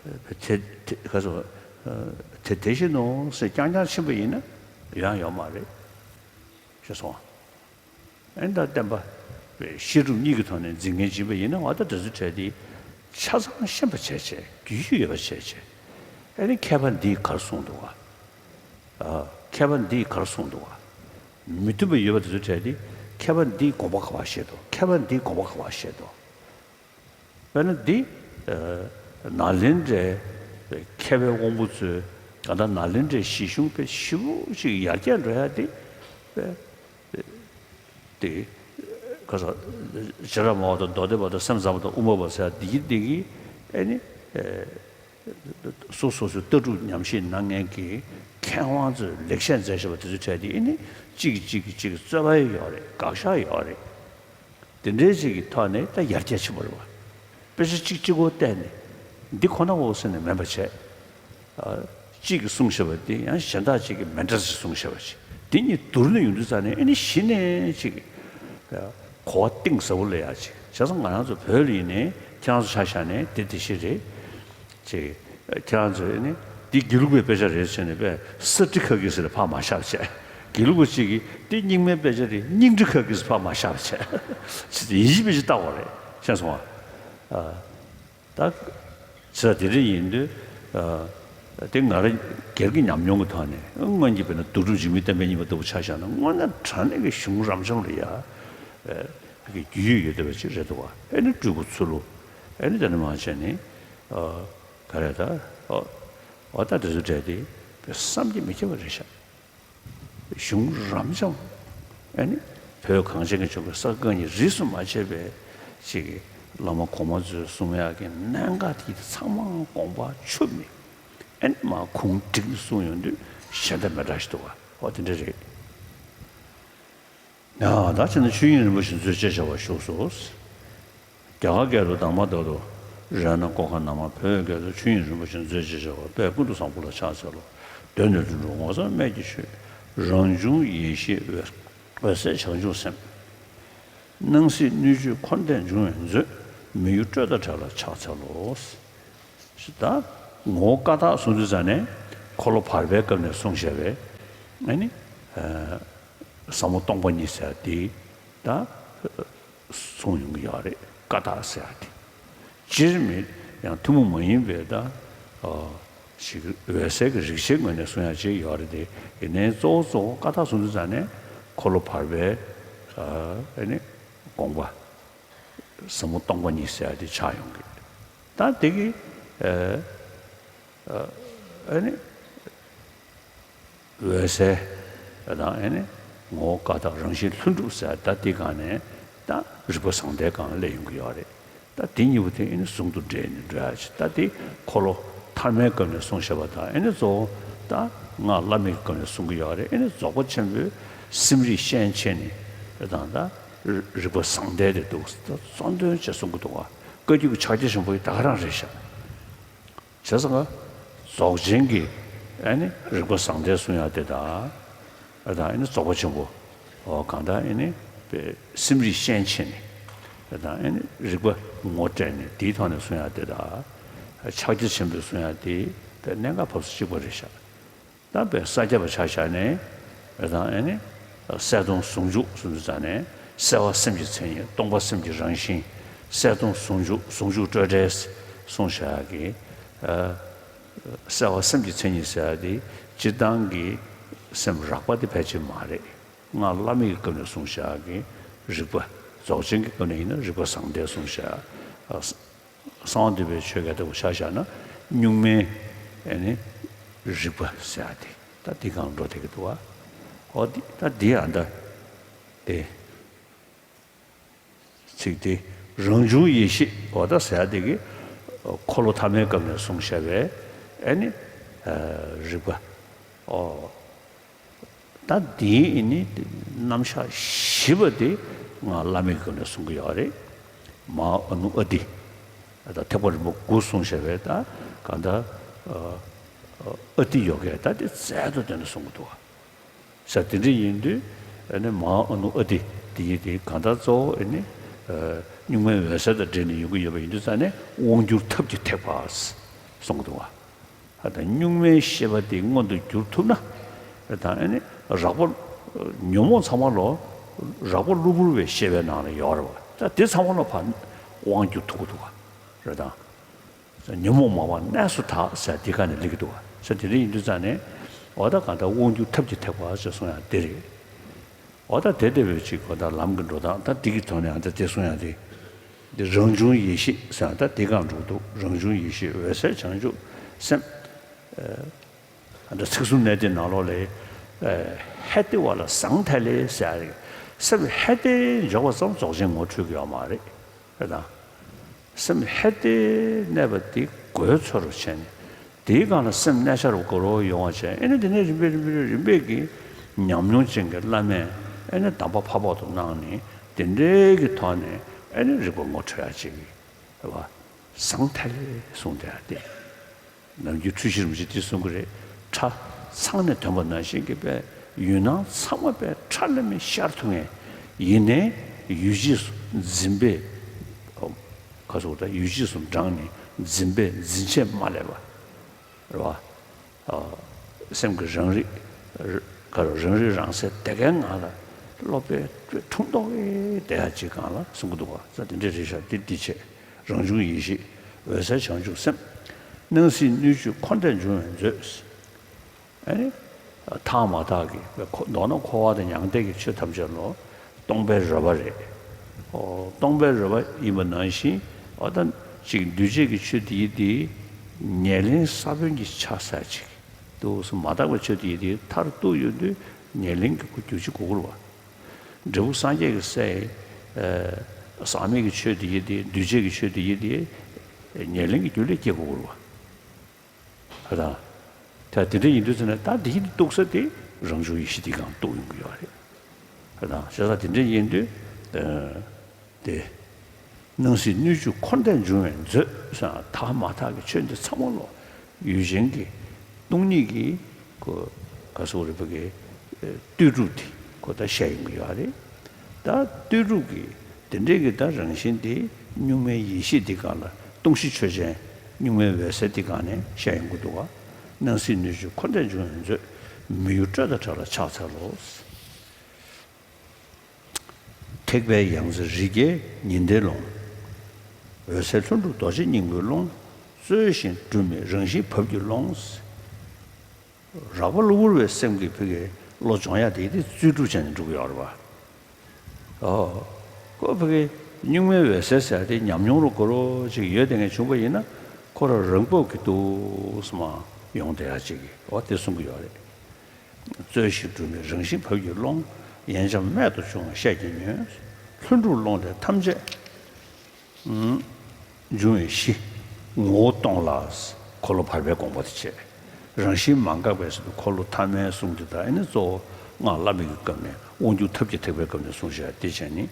དེ་དེ་ག་སོ། དེ་དེ་བཞིན་ནོ་ཟེར་རྐྱང་རྐྱང་ཕྱིན་པ་ཡིན་ན་ཡོང་ཡོད་མ་རེད། ཤེས་སོང་། ཨེ་ནི་ད་བསྟན་པ་བཤད་སྒྲུབ་གཉིས་ཀྱི་ཐོག་ནས་འཛིན་མཁན་ཡིན་པ་ཡིན་ན། འོ་ད་དེ་ཚོ་གྲས་དེ་ཆ་ཚང་ཤེས་པ་བྱས་བྱས། རྒྱུས་ཡོད་པ་བྱས་བྱས། ཨེ་ནི་མཁས་པ་འདིས་ག་རེ་གསུངས་འདུག་ག་ཨ། མཁས་པ་འདིས་ག་རེ་གསུངས་འདུག་ག་མི་མཐུན་པ་ཡོད་པ་དེ་ཚོ་གྲས་དེ། མཁས་པ་འདིས་དགོངས་པ་ག་པར་བཞེས་འདུག་མཁས་པ་འདིས་དགོངས་པ་ག་པར་བཞེས་འདུག་དཔེར་ན་འདི། ཨ། ནཱ་ལེནྡྲའི་མཁས་པའི་དབང་པོ་ཚོས་ད་ལྟ་ནཱ་ལེནྡྲའི་གཞི་གཞུང་དཔེ་ཞེ་པོ་ཅིག་ཡར་རྒྱས་འགྲོ་ཡ་དེ། དཔེ་དེ་ག་ས། སྦྱིས་ར་མོ་དང་མདོ་སྡེ་པ་དང་སེམས་ཙམ་པ་དང་དབུ་མ་པ་ཟེར་ཡ་འདི་གི་འདི་གི་ཨེ་ནི། ཨེ། སོ་སོ་སོའི་ལྟ་གྲུབ་ཉམས་བཞེས་གནང་མཁན་གྱི་མཁས་དབང་ཚོས་ལེགས་བཤད་མཛད་བཞག་པ་དེ་ཚོ་གྲས་དེ་ཨེ་ནི་གཅིག་གིས་གཅིག་གིས་གཅིག་རྩོད་པ་ཡོད་རེད། དགག་བཞག་ཡོད་རེད། དེ་འདྲའི་ཅིག་གི་ཐོག་ནས་ད་ཡར་རྒྱས་ཕྱིན་པ་རེད་བ། དཔེ་ཆ་གཅིག་གཅིག་པོ་བལྟས་ནས་འདི་ཁོ་ན་འོ་ཟེར་ནས་མིན་པ་བྱས། ཨ། གཅིག་གིས་གསུངས་བཞག་པ་དེ་ཡང་གཞན་དག་ཅིག་གིས་མི་འདྲ་ཞིག་གསུངས་བཞག་པ་ཅིག་དེ་གཉིས་བསྡུར་ནས་ཡོང་དུས་ཙ་ནས་ཨེ་ནི་གཞི་ནས་ཅིག་གོ་བ་གཏིང་ཟབ་པོ་སླེབས་ཡག་ཅིག་བྱས་ཙང་ང་རང་ཚོ་བོད་ལ་ཡིན་ནའི་ཁྱེད་རང་ཚོ་ཆ་བཞག་ནས་དེ་དེ་བཞིན་རེད། ཅེས། ཁྱེད་རང་ཚོས་ནི་འདི་དགེ་ལུགས་པའི་དཔེ་ཆ་རེད་ཟེར་ནས་དཔེ་ས་ཊི་ཁ་གི་ཟེར་ནས་ཕར་མ་བཞག་བྱས། དགེ་ལུགས་པ་གཅིག་གིས་འདི་རྙིང་མའི་དཔེ་ཆ་རེད། རྙིང་ཊི་ཁ་གི་ཟེར་ཕར་མ་བཞག་བྱས། ཅེས་ཡིན་གཅིག་མིན་གཅིག་བལྟ་དགོས་རེད། ཤེས་སོང་ང་། ཨ། ད། ཅི་ལྟར་དེ་འདྲ་ཡིན་དུས། ཨ། དེ་ང་རང་སྒེར་གྱི་ཉམས་མྱོང་གི་ཐོག་ནས་སྔོན་གྱི་དཔེར་ན་རྡོ་གྲུབ་འཇིགས་མེད་བསྟན་པའི་སྙིང་པོ་ལྟ་བུ་ཆ་བཞག་ན་དངོས་གནས་དྲང་གནས་ཀྱི་གཞུང་རབ་འབྱམས་ལ་ཡ། ཨ། གི་རྒྱུས་ཡོད་བསྡད་པ་ཅིག་རེད་འདུག་བ། ཨེ་ནི་སྤྲུལ་སྐུ་ཚུལ་ལུ། ཨེ་ནི་དེ་ནས་མར་བྱས་ནས། ཨ། ག་རེ་ད། ཨོ། ཨོ་ད་དེ་ཚོ་གྲས་དེ་བསམ་གྱིས་མི་ཁྱབ་པ་རེད་ཤག་གཞུང་རབ་འབྱམས། ཨེ་ནི་བོད་གངས་ཅན་གྱི་ལྗོངས་ཀྱི་ས་དགུ་གཉིས་རིས་སུ་མ་ཆད་པའི་ཅིག་བླ་མ་གོང་མ་ཚོས་གསུང་ཡག་གི་གནད་འགག་དེ་ཚང་མ་དགོངས་པ་འཁྱུད་མེད། ཨེ་ནི་མར་གུང་བསྒྲིགས་ནས་གསུངས་ཡོང་དུས་གཞན་དང་མི་འདྲ་ཞིག་འདུག་བ། ཨོ་དེ་འདྲ་རེད། ཡང་ད་བྱས་ན་ཆོས་དབྱིངས་རིན་པོ་ཆེ་མཛོད་ཅེས་བྱ་བ་བཞུགས་སོ། རྒྱ་གར་སྐད་དུ་དྷརྨ་ཏ་ཏོ་རཏྣ་ཀོ་ཥ་ན་མ། བོད་སྐད་དུ་ཆོས་དབྱིངས་རིན་པོ་ཆེ་མཛོད་ཅེས་བྱ་བ་དཔལ་ཀུན་ཏུ་བཟང་པོ་ལ་ཕྱག་འཚལ་ལོ། གདོད་ནས་འགྲོ་དྲུག་ངོ་མཚར་སྨན་གྱི་ཆུ། རང་བྱུང་ཡེ་ཤེས་འོད་འོད་གསལ་བྱང་ཆུབ་སེམས། སྣང་སྲིད་སྣོད་བཅུད་འཁོར་འདས་འབྱུང་བའི་མཛོད། མི་གཡོ་སྤྲོས་དང་བྲལ་ལ་ཕྱག་འཚལ་ལོ། ད་ངོ་བོ་ཀ་དག་གསུང་དུས་ཙ་ནས་འཁོར་ལོ་བར་པའི་སྐབས་ནས་གསུངས་བཞག་པའི་ཨ་ནི་ཟབ་མོ་སྟོང་པ་ཉིད་ཟེར་དེ་ད་གསུང་ཡོང་གི་ཡོད་རེད། ཀ་དག་ཟེར་དེ་སྤྱིར་མི་ཡང་ཐུན་མོང་མ་ཡིན་པའི་ད་ཞིག་འོད་གསལ་གྱི་རིག་བྱེད་ངོས་ནས་གསུང་ཡག་ཅིག་ཡོད་རེད་དེ། ཡིན་ནའི་གཙོ་བོ་གཙོ་བོ་ཀ་དག་གསུང་དུས་ཙ་ནས་འཁོར་ལོ་བར་པའི་ཨ་ནི་དགོངས་པ། ཟབ་མོ་སྟོང་པ་ཉིད་ཟེར་ཡ་དེ་ཆགས་ཡོང་གི། ད་དེ་གི་ཨ་ཨ་ནི་འོད་གསལ་དང་ཨ་ནི་ངོ་བོ་ཀ་དག་རང་བཞིན་ལྷུན་གྲུབ་ཟེར་ཡ་ད་དེ་སྒང་ནས་ད་རིག་པ་བཟང་ལྡན་སྒང་སླེབས་ཡོང་གི་ཡོད་རེད། ད་དེ་གཉིས་པོ་དེ་ཨ་ནི་ཟུང་དུ་འབྲེལ་ནས་འགྲོ་ཡ་ཅིག་ད་དེ་འཁོར་ལོ་ཐ་མའི་སྐབས་ནས་གསུངས་བཞག་པ་དང་ཨ་ནི་གཙོ་བོ་ད་སྔགས་བླ་མེད་ཀྱི་སྐབས་ནས་གསུང་གི་ཡོད་རེད། ཨ་ནི་རྫོགས་པ་ཆེན་པོའི་སེམས་རིག་ཤན་ཕྱེ་ནས་དང་ད་རིག་པ་བཟང་ལྡན་དེ་འདུག་ད་གཙོ་འདོན་བྱས་གསུང་གི་འདུག་བ། བཀའ་བརྒྱུད་ཀྱི་ཕྱག་རྒྱ་ཆེན་པོ་ཡི་ད་ག་རང་རེད་ཤག་བྱས་ཙང་ཀ་རྫོགས་ཆེན་གྱི་ཨ་ནི་རིག་པ་བཟང་ལྡན་གསུང་ཡག་དེ་དང་། ཨ་དང་ཨ་ནི་རྫོགས་པ་ཆེན་པོ། ཨོ་གང་ལྟར་ཨ་ནི་པའི་སེམས་རིག་ཤན་ཕྱེ་ནས། ཨ་དང་ཨ་ནི་རིག་པ་ངོ་སྤྲད་ནས་དེའི་ཐོག་ནས་གསུང་ཡག་དེ་དང་། ཕྱག་རྒྱ་ཆེན་པོས་གསུང་ཡག་དེ་པའི་གནད་འགག་བབས་ས་གཅིག་པ་རེད་ཤག་ད་པའི་ས་སྐྱ་པ་ཆ་བཞག་ནས། ཨ་དང་ཨ་ནི་གསལ་སྟོང་ཟུང་འཇུག་གསུང་དུས་ཙ་ནས་གསལ་བ་སེམས་ཀྱི་མཚན་ཉིད་སྟོང་པ་སེམས་ཀྱི་རང་བཞིན། གསལ་སྟོང་ཟུང་འཇུག་ཟུང་འཇུག་སྤྲོས་བྲལ་གསུང་བཞག་གི། ཨ། གསལ་བ་སེམས་ཀྱི་མཚན་ཉིད་ཟེར་ཡ་དེ་སྤྱིར་བཏང་གི་སེམས་རགས་པ་དེ་ཕལ་ཆེར་མ་རེད། སྔགས་བླ་མེད་ཀྱི་སྐབས་ནས་གསུངས་བཞག་གི་རིག་པ། རྫོགས་ཆེན་གྱི་སྐབས་ནས་ཡིན་ན་རིག་པ་བཟང་ལྡན་གསུངས་བཞག་གསང་བ་འདུས་པའི་ཆོས་སྐད་ལྟ་བུ་ཆ་བཞག་ན་གཉུག་མའི་ཨ་ནི་རིག་པ་ཟེར་ཡ་དེ་ད་འདི་སྒང་འགྲོ་བསྡད་ཀྱི་འདུག་བ། འོ་འདི་ད་འདི་ཡང་ད་དེ། ཚིག་དེ་རང་བྱུང་ཡེ་ཤེས་འོ་ད་ཟེར་ཡ་དེ་གི་ འཁོར་ལོ་ཐ་མའི་སྐབས་ནས་གསུངས་བཞག་པའི་ཨེ་ནི་རིགས་པ། ཨོ། ད་འདིའི་ཨེ་ནི་རྣམ་གཞག་བཞི་པ་དེ་ང་བླ་མའི་སྐབས་ནས་གསུང་གི་ཡོད་རེད། མ་ཨ་ནུ་ཨ་ཏི། ད་ཐེག་པ་རིམ་པ་དགུ་གསུངས་བཞག་པའི་ད་གང་ལྟར་ཨ་ཏི་ཡོ་གའི་ད་དེ་རྩལ་དུ་བཏོན་ནས་གསུང་གི་འདུག་བ། ས་དེ་འདྲ་ཡིན་དུས་ཨ་ནི་མ་ཨ་ནུ་ཨ་ཏི་དེ་ཡི་དེ་གང་ལྟར་གཙོ་བོ་ཨ་ནི་གཉུག་མའི་འོད་གསལ་དང་འབྲེལ་ནས་ཡོང་གི་ཡོད་པ་ཡིན་དུས་ཙང་ནས་དབང་སྒྱུར་ཐབས་ཀྱི་ཐེག་པ་གསུང་གི་འདུག་བ། ད་གཉུག་མའི་ཤེས་པ་དེ་མངོན་དུ་འགྱུར་ཐུབ་ན། ད་ཨ་ནི་རགས་པ་ཉོན་མོངས་ཚང་མ་ལོ་རགས་པ་གློ་བུར་བའི་ཤེས་པའི་ནང་ལ་ཡོད་རེད་བ། ད་དེ་ཚང་མ་ལོ་ཕར་དབང་བསྒྱུར་ཐུབ་ཀྱི་འདུག་བ། རེད་དང་། ཉོན་མོངས་མ་བ་གནས་སུ་དག་ཟེར་དེ་ག་ནས་སླེབས་ཀྱི་འདུག་བ། ཟེར་དེ་འདྲ་ཡིན་དུས་ཙང་ནས་འོ་ད་གང་ལྟར་དབང་བསྒྱུར་ཐབས་ཀྱི་ཐེག་པ་ཟེར་གསུང་ཡང་དེ་རེད། འོ་ད་དེ་ལྟ་བུའི་ཅིག་གོ་ད་ལམ་གྱི་འགྲོ་སྟངས་ད་འདི་གི་ཐོག་ནས་ཨ་ད་དེ་གསུང་ཡང་དེ། འདི་རང་བྱུང་ཡེ་ཤེས་ཟེར་ཡང་ད་དེ་གང་འགྲོ་འདུག་རང་བྱུང་ཡེ་ཤེས་འོད་གསལ་བྱང་ཆུབ་སེམས། ཨ་ད་ཚིག་གསུམ་གནས་བརྟན་ནང་ལོགས་ལས། ཧད་དེ་བ་ལ་ཟང་ཐལ་ལེ་ཟེར་ཡ་རེད། སེམས་ཧད་དེ་འཇོག་པ་ཙམ་རྫོགས་ཆེན་ངོ་འཕྲོད་ཀྱི་ཡོད་མ་རེད། རེད་དང་། སེམས་ཧད་དེ་གནས་པ་དེ་དགོས་ཚོར་བྱས་ནས། དེའི་སྒང་ལ་སེམས་གནས་འཆར་དགོས་རོགས་ཡོང་བ་བྱས་ཨེ་ནི་དེ་ནས་རིམ་པས་རིམ་པས་རིམ་པས་ཀྱི་ཉམས་མྱོང་ཅན་གྱི་བླ་མས་ཨེ་ནི་གདམས་པ་ཕ་ཕོག་ཏུ་གནང་ནས་དེ་འདྲའི་གི་ཐོག་ནས་ཨེ་ནི་རིག་པ་ངོ་འཕྲོད་ཡ་ཅིག་རེད་བ། ཟང་ཐལ་ལེ་གསུངས་དེ་ཡ་དེ། ནམ་རྒྱུན་འཁྲུལ་ཞིག་རིན་པོ་ཆེ་དེ་གསུང་གི་རེད། ཁྲ་ཚང་ནས་ཐོན་པ་ནང་བཞིན་གྱི་པའི་ཡུལ་སྣང་ཚང་མ་པའི་ཁྲ་ལ་མི་ཤར་ཐུབ་མཁན་ཡིན་ནའི་ཡུལ་གཅིག་སུ་འཛིན་པའི་ཁ་སོགས་དང་ཡུལ་གཅིག་སུ་འབྲངས་ནས་འཛིན་པའི་འཛིན་ཆས་མ་ལས་པ་རེད་བ། སེམས་ཀྱི་རང་རིག་ག་རུ་རང་རིག་རང་གསལ་དེ་གའི་ངང་ལ་སློབ་པའི་འཁྲུངས་ཐོག་གི་དེ་ཡ་གཅིག་སྒང་ལ་གསུང་གི་འདུག་བ། ས་དེ་འདྲའི་རེད་ཤག་དེ་འདི་བྱས། རང་བྱུང་ཡེ་ཤེས་འོད་གསལ་བྱང་ཆུབ་སེམས། སྣང་སྲིད་སྣོད་བཅུད་འཁོར་འདས་འབྱུང་བའི་མཛོད། ཨ་ནི། ཐག་མ་ཐག་གི་མདོར་ན་འཁོར་བ་དང་མྱང་འདས་ཀྱི་ཆོས་ཐམས་ཅད་ལོ། སྟོང་པའི་རོལ་པ་རེད། ཨོ་སྟོང་པའི་རོལ་པ་ཡིན་པ་ནང་བཞིན་ཨོ་ད་ཅིག་འདུས་བྱས་ཀྱི་ཆོས་དེ་ཡི་དེ་ཉེར་ལེན་ས་བོན་གྱི་ཆ་ས་ཅིག་འདུག་སུ་མ་དག་པའི་ཆོས་དེ་ཡི་དེ་མཐར་གཏུགས་ཡོང་དུས་ཉེར་ལེན་གྱི་སྒོ་རྒྱུ་ཅིག་གོ་དགོས་རེད་བ། འབྲས་བུ་སངས་རྒྱས་ཀྱི་སའི་ཟག་མེད་ཀྱི་ཆོས་དེ་ཡི་དེ་འདུས་བྱས་ཀྱི་ཆོས་དེ་ཡི་དེ་ཉེར་ལེན་གྱི་རྒྱུ་ལས་སྐྱེ་དགོས་རེད་བ། ཧ་དང་། ད་དེ་འདྲ་ཡིན་དུས་ཚེ་ན་ད་འདི་ཡི་གཏུགས་ས་དེ་རང་བྱུང་ཡེ་ཤེས་འདི་གང་གཏུགས་ཡོང་གི་ཡོད་རེད། ཧ་དང་བྱས་ཙང་དེ་འདྲ་ཡིན་དུས། དེ། སྣང་སྲིད་སྣོད་བཅུད་འཁོར་འདས་འབྱུང་བའི་མཛོད་ཟེར་ཐག་མ་ཐག་གི་ཆོས་འདི་ཚང་མ་ལོ། ཡུལ་ཅན་གྱི་སྟོང་ཉིད་ཀྱི་གོ་ག་སོགས་རིག་པ་གི་ལྟོས་གྲུབ་དེ་གོ་ད་བཤད་ཡོང་གི་ཡོད་རེད། ད་ལྟོས་གྲུབ་ཀྱི་དེ་འདྲའི་གི་ད་རང་བཞིན་དེ་གཉུག་མའི་ཡེ་ཤེས་དེ་གང་ལ་སྟོང་གཞི་ཆོས་ཅན། གཉུག་མའི་འོད་གསལ་དེ་གང་ནས་བཤད་ཡོང་གི་འདུག་བ། སྣང་སྲིད་སྣོད་བཅུད་འཁོར་འདས་འབྱུང་བའི་མཛོད། མི་གཡོ་སྤྲོས་དང་བྲལ་ལ་ཕྱག་འཚལ་ལོ། ཐེག་པའི་ཡང་རྩེ་རི་རྒྱལ་ཉི་ཟླའི་ཀློང་། འོད་གསལ་ལྷུན་གྲུབ་རྡོ་རྗེ་སྙིང་པོའི་ཀློང་། རྩོལ་ཞིང་སྒྲུབ་མེད་རང་བཞིན་བབས་ཀྱི་ཀློང་། རགས་པ་གློ་བུར་བའི་སེམས་ཀྱི་ཕ་གི་བློ་སྦྱོང་ཡ་དེ་དེ་རྩོལ་སྒྲུབ་བྱས་ནས་འགྲོ་གི་ཡོད་རེད་བ། ཨོ། ཁོ་ཕ་གི་གཉུག་མའི་འོད་གསལ་ཟེར་ཡ་དེ་ཉམས་མྱོང་རུ་གོ་རོ་ཅིག་ཡོད་དེ་ངས་བྱུང་པ་ཡིན་ན་ཁོ་རང་རང་བབས་ཀྱི་འདུག་སེ་མ་ཡོང་བསྡད་ཡ་ཅིག་གི་ཨོ་དེ་གསུང་གི་ཡོད་རེད། རྩོལ་ཞིང་སྒྲུབ་མེད་རང་བཞིན་བབས་ཀྱི་ཀློང་། ཡན་ཆད་རྨད་དུ་བྱུང་བ་ཤེས་ཀྱི་ཉོན། ལྷུན་གྲུབ་ཀློང་ལས་ཐམས་ཅད་འབྱུང་བའི་གཞི། ངོ་བོ་སྟོང་ལ་འཁོར་ལོ་བར་པའི་དགོངས་པ་དེ་བྱས། རང་བཞིན་མ་འགགས་པའི་ཟེར་དུས་འཁོར་ལོ་ཐ་མའི་གསུང་དེ་དག་ཨེ་ནི་གཙོ་བོ་སྔགས་བླ་མེད་ཀྱི་སྐབས་ནས་དབང་སྒྱུར་ཐབས་ཀྱི་ཐེག་པའི་སྐབས་ནས་གསུངས་བཞག་དེ་བྱས་ནི།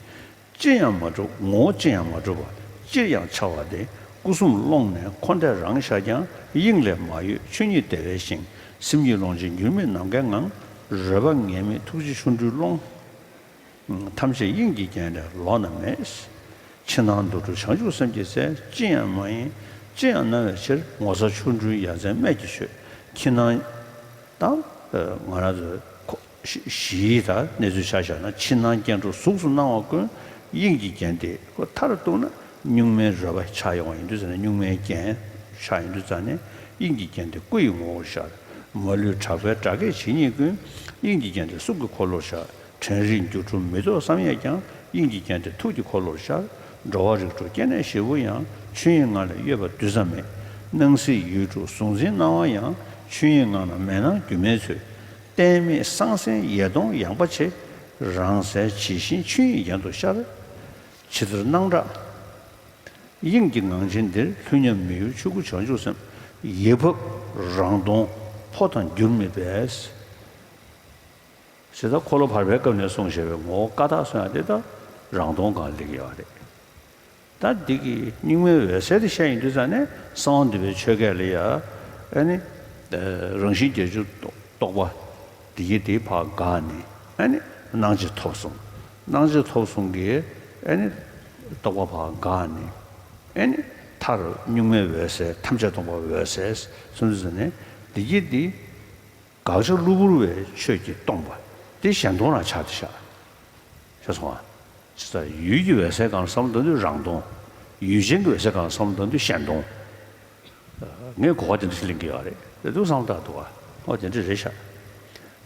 ཅི་ཡང་མ་གྲུབ་ངོ་བོ་ཅི་ཡང་མ་གྲུབ་པ་ཅིར་ཡང་འཆར་བ་དེ་སྐུ་གསུམ་ཀློང་ནས་འཁོར་འདས་རང་ཤར་ཀྱང་དབྱིངས་ལས་མ་གཡོས་ཆོས་ཉིད་བདེ་བའི་ཞིང་། སེམས་ཉིད་ཀློང་ཆེན་འགྱུར་མེད་ནམ་མཁའི་ངང་། རོལ་པ་ངེས་མེད་ཐུགས་རྗེ་ཆོ་འཕྲུལ་ཀློང་། ཐམས་ཅད་དབྱིངས་ཀྱི་རྒྱན་ལས་ལོགས་ན་མེད། ཕྱི་ནང་དུ་གྲུབ་བྱང་ཆུབ་སེམས་ཀྱི་རྩལ་ཅི་ཡང་མ་ཡིན་ཅི་ཡང་སྣང་བའི་ཕྱིར་ངོ་མཚར་ཆོ་འཕྲུལ་ཡ་མཚན་རྨད་ཀྱི་ཆོས་ཁྱིམ་སྣང་དང་ང་རང་ཚོའི་གཞི་དང་གནས་ཚུལ་ཆ་བཞག་ན་ཕྱི་ནང་སྐྱེ་འགྲོ་གཟུགས་སུ་སྣང་བ་ཀུན་དབྱིངས་ཀྱི་རྒྱན་ཏེ་ཁོ་མཐར་གཏུགས་ན་གཉུག་མའི་རོལ་པ་ཆགས་ཡོང་བ་ཡིན་དུས་ཟེར་ན་གཉུག་མའི་རྒྱན་ཆགས་ཡོང་དུས་ཙང་ནས་དབྱིངས་ཀྱི་རྒྱན་ཏེ་སྐུ་ཡི་ངོ་བོར་ཤར། མ་ལུས་གྲགས་པའི་སྒྲ་སྐད་ཇི་སྙེད་ཀུན་དབྱིངས་ཀྱི་རྒྱན་ཏེ་གཟུགས་ཀྱི་འཁོར་ལོར་ཤར། དྲན་རིག་འགྱུ་འཕྲོ་མི་རྟོག་བསམ་ཡས་ཀྱང་དབྱིངས་ཀྱི་རྒྱན་ཏེ་ཐུགས་ཀྱི་འཁོར་ལོར་ཤར། འགྲོ་བ་རིགས་དྲུག་སྐྱེ་གནས་བཞི་པོ་ཡང་ཆོས་དབྱིངས་ངང་ལས་གཡོས་པ་རྡུལ་ཙམ་མེད། སྣང་སྲིད་ཡུལ་དྲུག་གཟུང་འཛིན་སྣང་བ་ཡང་ཆོས་དབྱིངས་ངང་ན་མེད་སྣང་སྒྱུ་མའི་ཚུལ། གཏད་མེད་སང་སེང་ཡེ་སྟོང་ཡངས་པ་ཆེ། རང་གསལ་ཇི་བཞིན་ཆོས་དབྱིངས་རྒྱན་དུ་ཤར། ཇི་ལྟར་སྣང་གྲགས་ དབྱིངས་ཀྱི་ངང་ཆེན་འདིར། ལྷུན་ཉམས་མི་གཡོ་ཆོས་སྐུ་བྱང་ཆུབ་སེམས། ཡིད་ཕབ་རང་སྟོང་འཕོ་དང་འགྱུར་མེད་པས། ཟེར་ད་འཁོར་ལོ་བར་པའི་སྐབས་ནས་གསུངས་བཞག་པའི་ངོ་བོ་ཀ་དག་སོང་ཡ་དེ་ད་རང་སྟོང་སྒང་སླེབས་ཡོད་རེད། ད་འདི་གི་གཉུག་མའི་འོད་གསལ་དེ་བཤད་ཡིན་དུས་ཙང་ནས་གསང་བ་འདུས་པའི་ཆོས་སྐད་ལ་ཡ། ཨ་ནི། རང་བཞིན་བརྒྱད་ཅུ་རྟོགས་པ་འདི་གི་དེ་ཕར་འགགས་ནས། ཨ་ནི། སྣང་མཆེད་ཐོབ་གསུམ། སྣང་མཆེད་ཐོབ་གསུམ་གྱི། ཨ་ནི། རྟོགས་པ་ཕར་འགགས་ནས། ཨ་ནི། མཐར་གཉུག་མའི་འོད་གསལ། ཐམས་ཅད་སྟོང་པ་འོད་གསལ་གསུངས་དུས་ཙང་ནས་འདི་གི་འདི། དགག་བྱ་གློ་བུར་བའི་ཆོས་ཀྱིས་སྟོང་པ་དེ་གཞན་སྟོང་རང་ཆགས་ཏེ་བཞག་ཤེས་སོང་ང་། ཇི་ལྟར་ཡུལ་གྱི་འོད་གསལ་སྒང་ལ་བསམ་བློ་བཏང་དུས་རང་སྟོང་། ཡུལ་ཅན་གྱི་འོད་གསལ་སྒང་ལ་བསམ་བློ་བཏང་དུས་གཞན་སྟོང་། ངས་གོ་བ་དེ་འདྲ་ཞིག་ལེན་གྱི་ཡོད་རེད། དེ་འདུག་བསམ་བཏང་འདུག་ག་ཨོ་དེ་འདྲ་རེད་ཤག་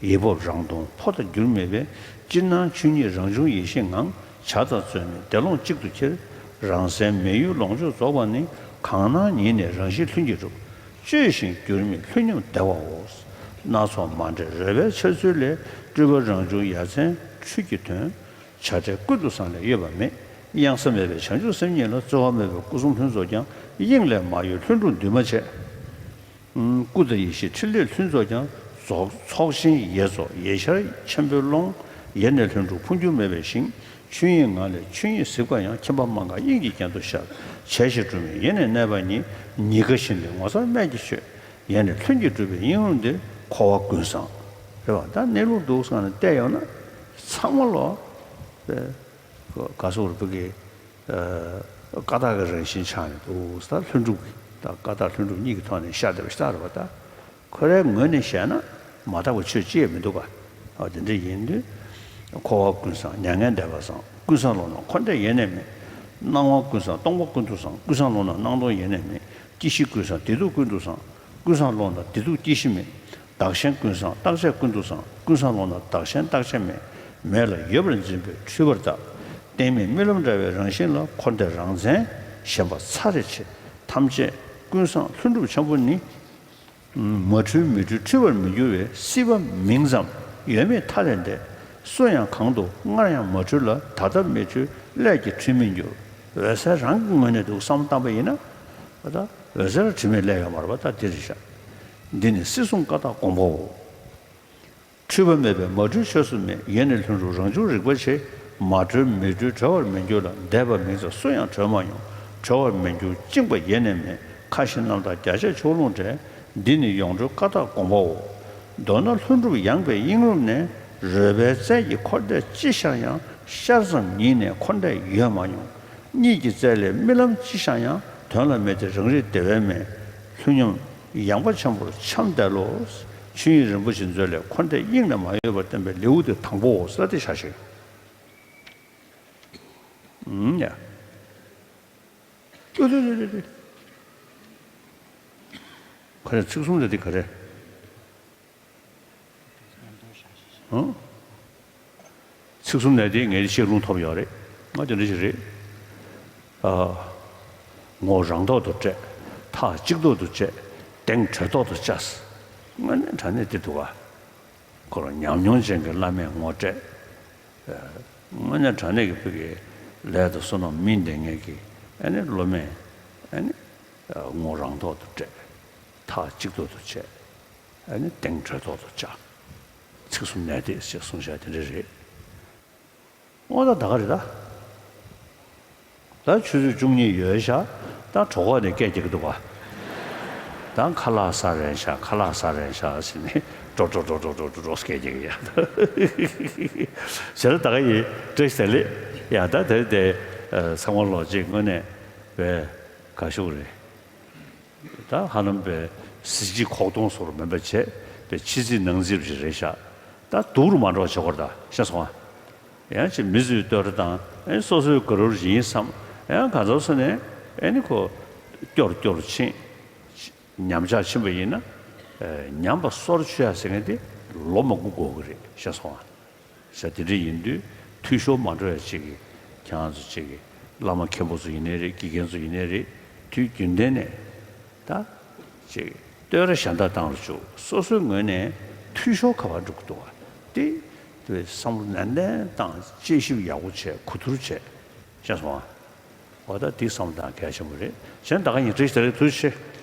ཡིད་ཕབ་རང་སྟོང་འཕོ་དང་འགྱུར་མེད་པས། ཅིར་སྣང་ཆོས་ཉིད་རང་བྱུང་ཡེ་ཤེས་ངང་། བྱ་དང་རྩོལ་མེད་བདེ་ཀློང་གཅིག་ཏུ་ཁྱེར། རང་སེམས་མི་གཡོ་ལོངས་སྤྱོད་རྫོགས་པ་ནི། གང་སྣང་ཉིད་ནས་རང་བཞིན་ལྷུན་གྱིས་གྲུབ། བཅོས་ཤིང་འགྱུར་མེད་ལྷུན་ཉམས་བདེ་བའོ། སྣ་ཚོགས་མ་འདྲེས་རོལ་པའི་འཆར་ཚུལ་ལས། སྤྲུལ་པ་རང་བྱུང་ཡ་མཚན་འཕྲུལ་གྱིས་ཐོན། བྱ་བྲལ་ཀུན་ཏུ་བཟང་ལས་གཡོས་པ་མེད། གཡང་ས་མེད་པའི་བྱང་ཆུབ་སེམས་ཉིད་ལ། རྩོལ་བ་མེད་པའི་སྐུ་གསུང་ལྷུན་རྫོགས་ཀྱང་། དབྱིངས་ལས་མ་གཡོས་ལྷུན་གྲུབ་འདུས་མ་བྱས། སྐུ་དང་ཡེ་ཤེས་ཕྲིན་ལས་ལྷུན་རྫོགས་ཀྱང་། རྫོགས་ཚོགས་ཆེན་ཡེ་རྫོགས་ཡེ་ཤར་ཆེན་པོའི་ཀློང་། ཡེ་ནས་ལྷུན་གྲུབ་འཕོ་འགྱུར་མེད་པའི་ཞིང་། ཆོས་དབྱིངས་ངང་ལས་ཆོས་ཉིད་གཟིགས་པ་ཡང་། མཁྱེན་པ་མ་འགགས་དབྱིངས་ཀྱི་རྒྱན་དུ་ཤར། བྱས་ཤིང་གྲུབ་མེད་ཡེ་ནས་གནས་པ་ཉིད། ཉི་དགའ་བཞིན་དུ་ངོ་མཚར་རྨད་ཀྱི་ཆོས། ཡེ་ནས་ལྷུན་གྱིས་གྲུབ་པའི་དབྱིངས་རུམ་འདིར། འཁོར་བ་ཀུན་བཟང་། རེད་བ། ད་གནས་ལུགས་འདུག་སེ་ནས་བལྟས་ཡོང་ན་ཚང་མ་ལོ། ག་སོགས་རུ་བུ་གི་ཀ་དག་གི་རང་བཞིན་ཆགས་ནས་འདུག་ཟེར། ལྷུན་གྲུབ་ཀྱི་ད་ཀ་དག་ལྷུན་གྲུབ་གཉིས་ཀྱི་ཐོག་ནས་ཤར་བསྡད་པ་ཞིག་ད་རེད་པ། ད་ཁོ་རའི་ངོས་ནས་བཤད་ན་མ་དག་པ་ཆོས་ཅི་ཡང་མི་འདུག་ག་ཨ་དེ་འདྲ་ཡིན་དུས། འཁོར་བ་ཀུན་བཟང་མྱ་ངན་འདས་པ་བཟང་། ཀུན་བཟང་ཀློང་ན་འཁོར་འདས་ཡེ་ནས་མེད། སྣང་བ་ཀུན་བཟང་སྟོང་པ་ཀུན་ཏུ་བཟང་། ཀུན་བཟང་ཀློང་ན་སྣང་སྟོང་ཡེ་ནས་མེད། སྐྱེ་ཤི་ཀུན་བཟང་བདེ་སྡུག་ཀུན་ཏུ་བཟང་། ཀུན་བཟང་ཀློང་ན་བདེ་སྡུག་སྐྱེ་ཤི་མེད། བདག་གཞན་ཀུན་བཟང་རྟག་ཆད་ཀུན་ཏུ་བཟང་། ཀུན་བཟང་ཀློང་ན་བདག་གཞན་རྟག་ཆད་མེད། མེད་ལ་ཡོད་པར་འཛིན་པས་འཁྲུལ་པར་བལྟ། གཏིང་མེད་རྨི་ལམ་འདྲ་བའི་རང་བཞིན་ལ། འཁོར་འདས་རང་མཚན་ཞེན་པ་ཚར་རེ་ཆེ། ཐམས་ཅད་ཀུན་བཟང་ལྷུན་གྲུབ་ཆེན་པོ་ནི། མ་འཁྲུལ་མི་འཁྲུལ་འཁྲུལ་པར་མི་འགྱུར་བའི། སྲིད་པ་མིང་ཙམ་ཡོད་མེད་མཐའ་ལས་འདས། སུ་ཡང་གང་དུ་སྔར་ཡང་མ་འཁྲུལ་ལ། ད་ལྟ་མི་འཁྲུལ་སླད་ཀྱིས་འཁྲུལ་མི་འགྱུར། འོད་གསལ་རང་གི་ངོས་ནས་འདུག་བསམ་བློ་བཏང་པ་ཡིན་ན། ད་འོད་གསལ་ལ་འཁྲུལ་མེད་སླད་ཡོད་མ་རེད་པ། ད་འདི་རེད་ཤག་འདི་ནི་སྲིད་གསུམ་ཀ་དག་དགོངས་པའོ། འཁྲུལ་པ་མེད་པས་མ་འཁྲུལ་ཆོས་སུ་མེད། ཡེ་ནས་ལྷུན་གྲུབ་རང་བྱུང་རིག་པ་ཆེ། མ་གྲོལ་མི་འཁྲུལ་གྲོལ་བར་མི་འགྱུར་ལ། འདས་པ་མིང་ཙམ་སུ་ཡང་གྲོལ་མ་མྱོང་། གྲོལ་བར་མི་འགྱུར་བཅིངས་པ་ཡེ་ནས་མེད། ཁ་ཞེ་རྣམ་དག་རྒྱ་ཆད་ཕྱོགས་ལྷུང་བྲལ། འདི་ནི་ཡོངས་གྲོལ་ཀ་དག་དགོངས་པའོ། མདོར་ན་ལྷུན་གྲུབ་ཡངས་པའི་དབྱིངས་རུམ་ནས། རོལ་པའི་རྩལ་གྱིས་འཁོར་འདས་ཅི་ཤར་ཡང་། ཤར་ཙམ་ཉིད་ནས་འཁོར་འདས་ཡོད་མ་མྱོང་། གཉིད་ཀྱི་རྩལ་ལས་རྨི་ལམ་ཅི་ཤར་ཡང་། དོན་ལ་མི་ལྟོས་རང་རིག་བདེ་བའི་མེ། ལྷུན་ཉམས་ཡངས་པ་ཆེན་པོར་འཁྱམས་བསྡད་ལོ། ཆོས་དབྱིངས་རིན་པོ་ཆེའི་མཛོད་ལས། འཁོར་འདས་དབྱིངས་ནས་མ་གཡོས་པར་བསྟན་པའི་ལེའུ་དེ་དང་པོའོ་ཟེར་དེ་བཞག་ཤིང་། ཨུམ་ཡ། ཏུ་ཏུ་ཏུ་ཏུ་ཏུ། ག་རེ་ཚིག་གསུམ་དེ་དེ་ག་རེ། ཨང་། ཚིག་གསུམ་ནས་དེ་ངས་བཤད་ལུང་ཐོབ་ཡོད་རེད། ང་དེ་འདྲ་ཞིག་རེད། ཨ། ངོ་རང་ཐོག་ཏུ་སྤྲད། ཐག་གཅིག་ཐོག་ཏུ་བཅད། གདེང་གྲོལ་ཐོག་ཏུ་བཅའ། དངོས་གནས་དྲང་གནས་དེ་འདུག་ག་ཁོ་རང་ཉམས་མྱོང་ཅན་གྱི་བླ་མས་ངོ་སྤྲད། དངོས་གནས་དྲང་གནས་ཀྱི་བོད་ཀྱི་ལས་དང་བསོད་ནམས་སྨིན་བསྡད་མཁན་གྱི་ཨ་ནི་སློབ་མས་ཨ་ནི་ངོ་རང་ཐོག་ཏུ་སྤྲད། ཐག་གཅིག་ཐོག་ཏུ་བཅད། ཨ་ནི་གདེང་གྲོལ་ཐོག་ཏུ་བཅའ། ཚིག་གསུམ་ནས་དེ་ཞེས་གསུངས་བཞག་དེ་འདྲ་རེད། དངོས་གནས་ད་ག་རེད་ད། ད་ཆུ་ཚོད་བཅུ་གཉིས་ཡོལ་ཤག་ད་གྲོད་ཁོག་ནས་སྐད་རྒྱག་གི་འདུག་ག་ད་ཁ་ལག་ཟ་རན་ཤག་ཁ་ལག་ཟ་རན་ཤག་ཟེར་ནས་འགྲོ་འགྲོ་སྐད་རྒྱག་གི་ཡ། ཟེར་ད་ག་ཡིན་བཀྲ་ཤིས་བདེ་ལེགས་ཡ། ད་དེ་དེ་ཚང་མ་ལོ་གཅིག་དངོས་གནས་བས་དགའ་ཤོས་རེད། ད་ཧ་ལམ་པའི་གཟི་བརྗིད་ཁོག་སྟོང་སོགས་མིན་པ་བྱས་པའི་ཕྱི་རྩིས་ནང་རྩིས་ཞིག་རེད་ཤག་ད་སྡུག་རུ་མ་འགྲོ་བ་བྱེད་དགོས་རེད་ད་ཤེས་སོང་ཨ། ཡང་ཅིག་མི་ཚོའི་བསྟོད་ར་དང་ཨེ་སོ་སོའི་དགའ་རབ་ཡིན་བསམ་ཡང་ག་ཚོད་སོང་ནས་ཨེ་ནི་ཁོ་སྐྱོར་སྐྱོར་ཕྱིན་ཉམས་ཆག་ཕྱིན་པ་ཡིན་ན་ཉམས་པ་སོར་ཆུད་ཡ་ཟེར་མཁན་དེ་ལོ་མང་པོ་འགོར་གི་རེད་ཤེས་སོང་ཨ། ཟེར་དེ་འདྲ་ཡིན་དུས་འཐུས་ཤོར་མ་འགྲོ་ཡ་ཅིག་གི་ཁྱེད་རང་ཚོ་ཅིག་གི་བླ་མ་མཁན་པོ་ཚོ་ཡིན་ནའི་རེད་དགེ་རྒན་ཚོ་ཡིན་ནའི་རེད་དུས་རྒྱུན་ལྡན་ནས་ད་ཅིག་བསྟོད་ར་གཞན་དག་བཏང་རུ་བཅུག་སོ་སོའི་ངོས་ནས་འཐུས་ཤོར་ག་པར་འགྲོ་གི་འདུག་བ་དེ་དེ་བསམ་བློ་ནན་ཏན་བཏང་དཔྱད་ཞིབ་ཡག་པོ་བྱས་གོ་བསྡུར་བྱས་ཤེས་སོང་ཨ། འོ་ད་འདི་བསམ་བློ་གཏོང་གལ་ཆེན་པོ་རེད། གཞན་ད་ག་ཡིན་བྲིས་ཞིག་དེ་རིང་ཐུགས་རྗེ་ཆེ།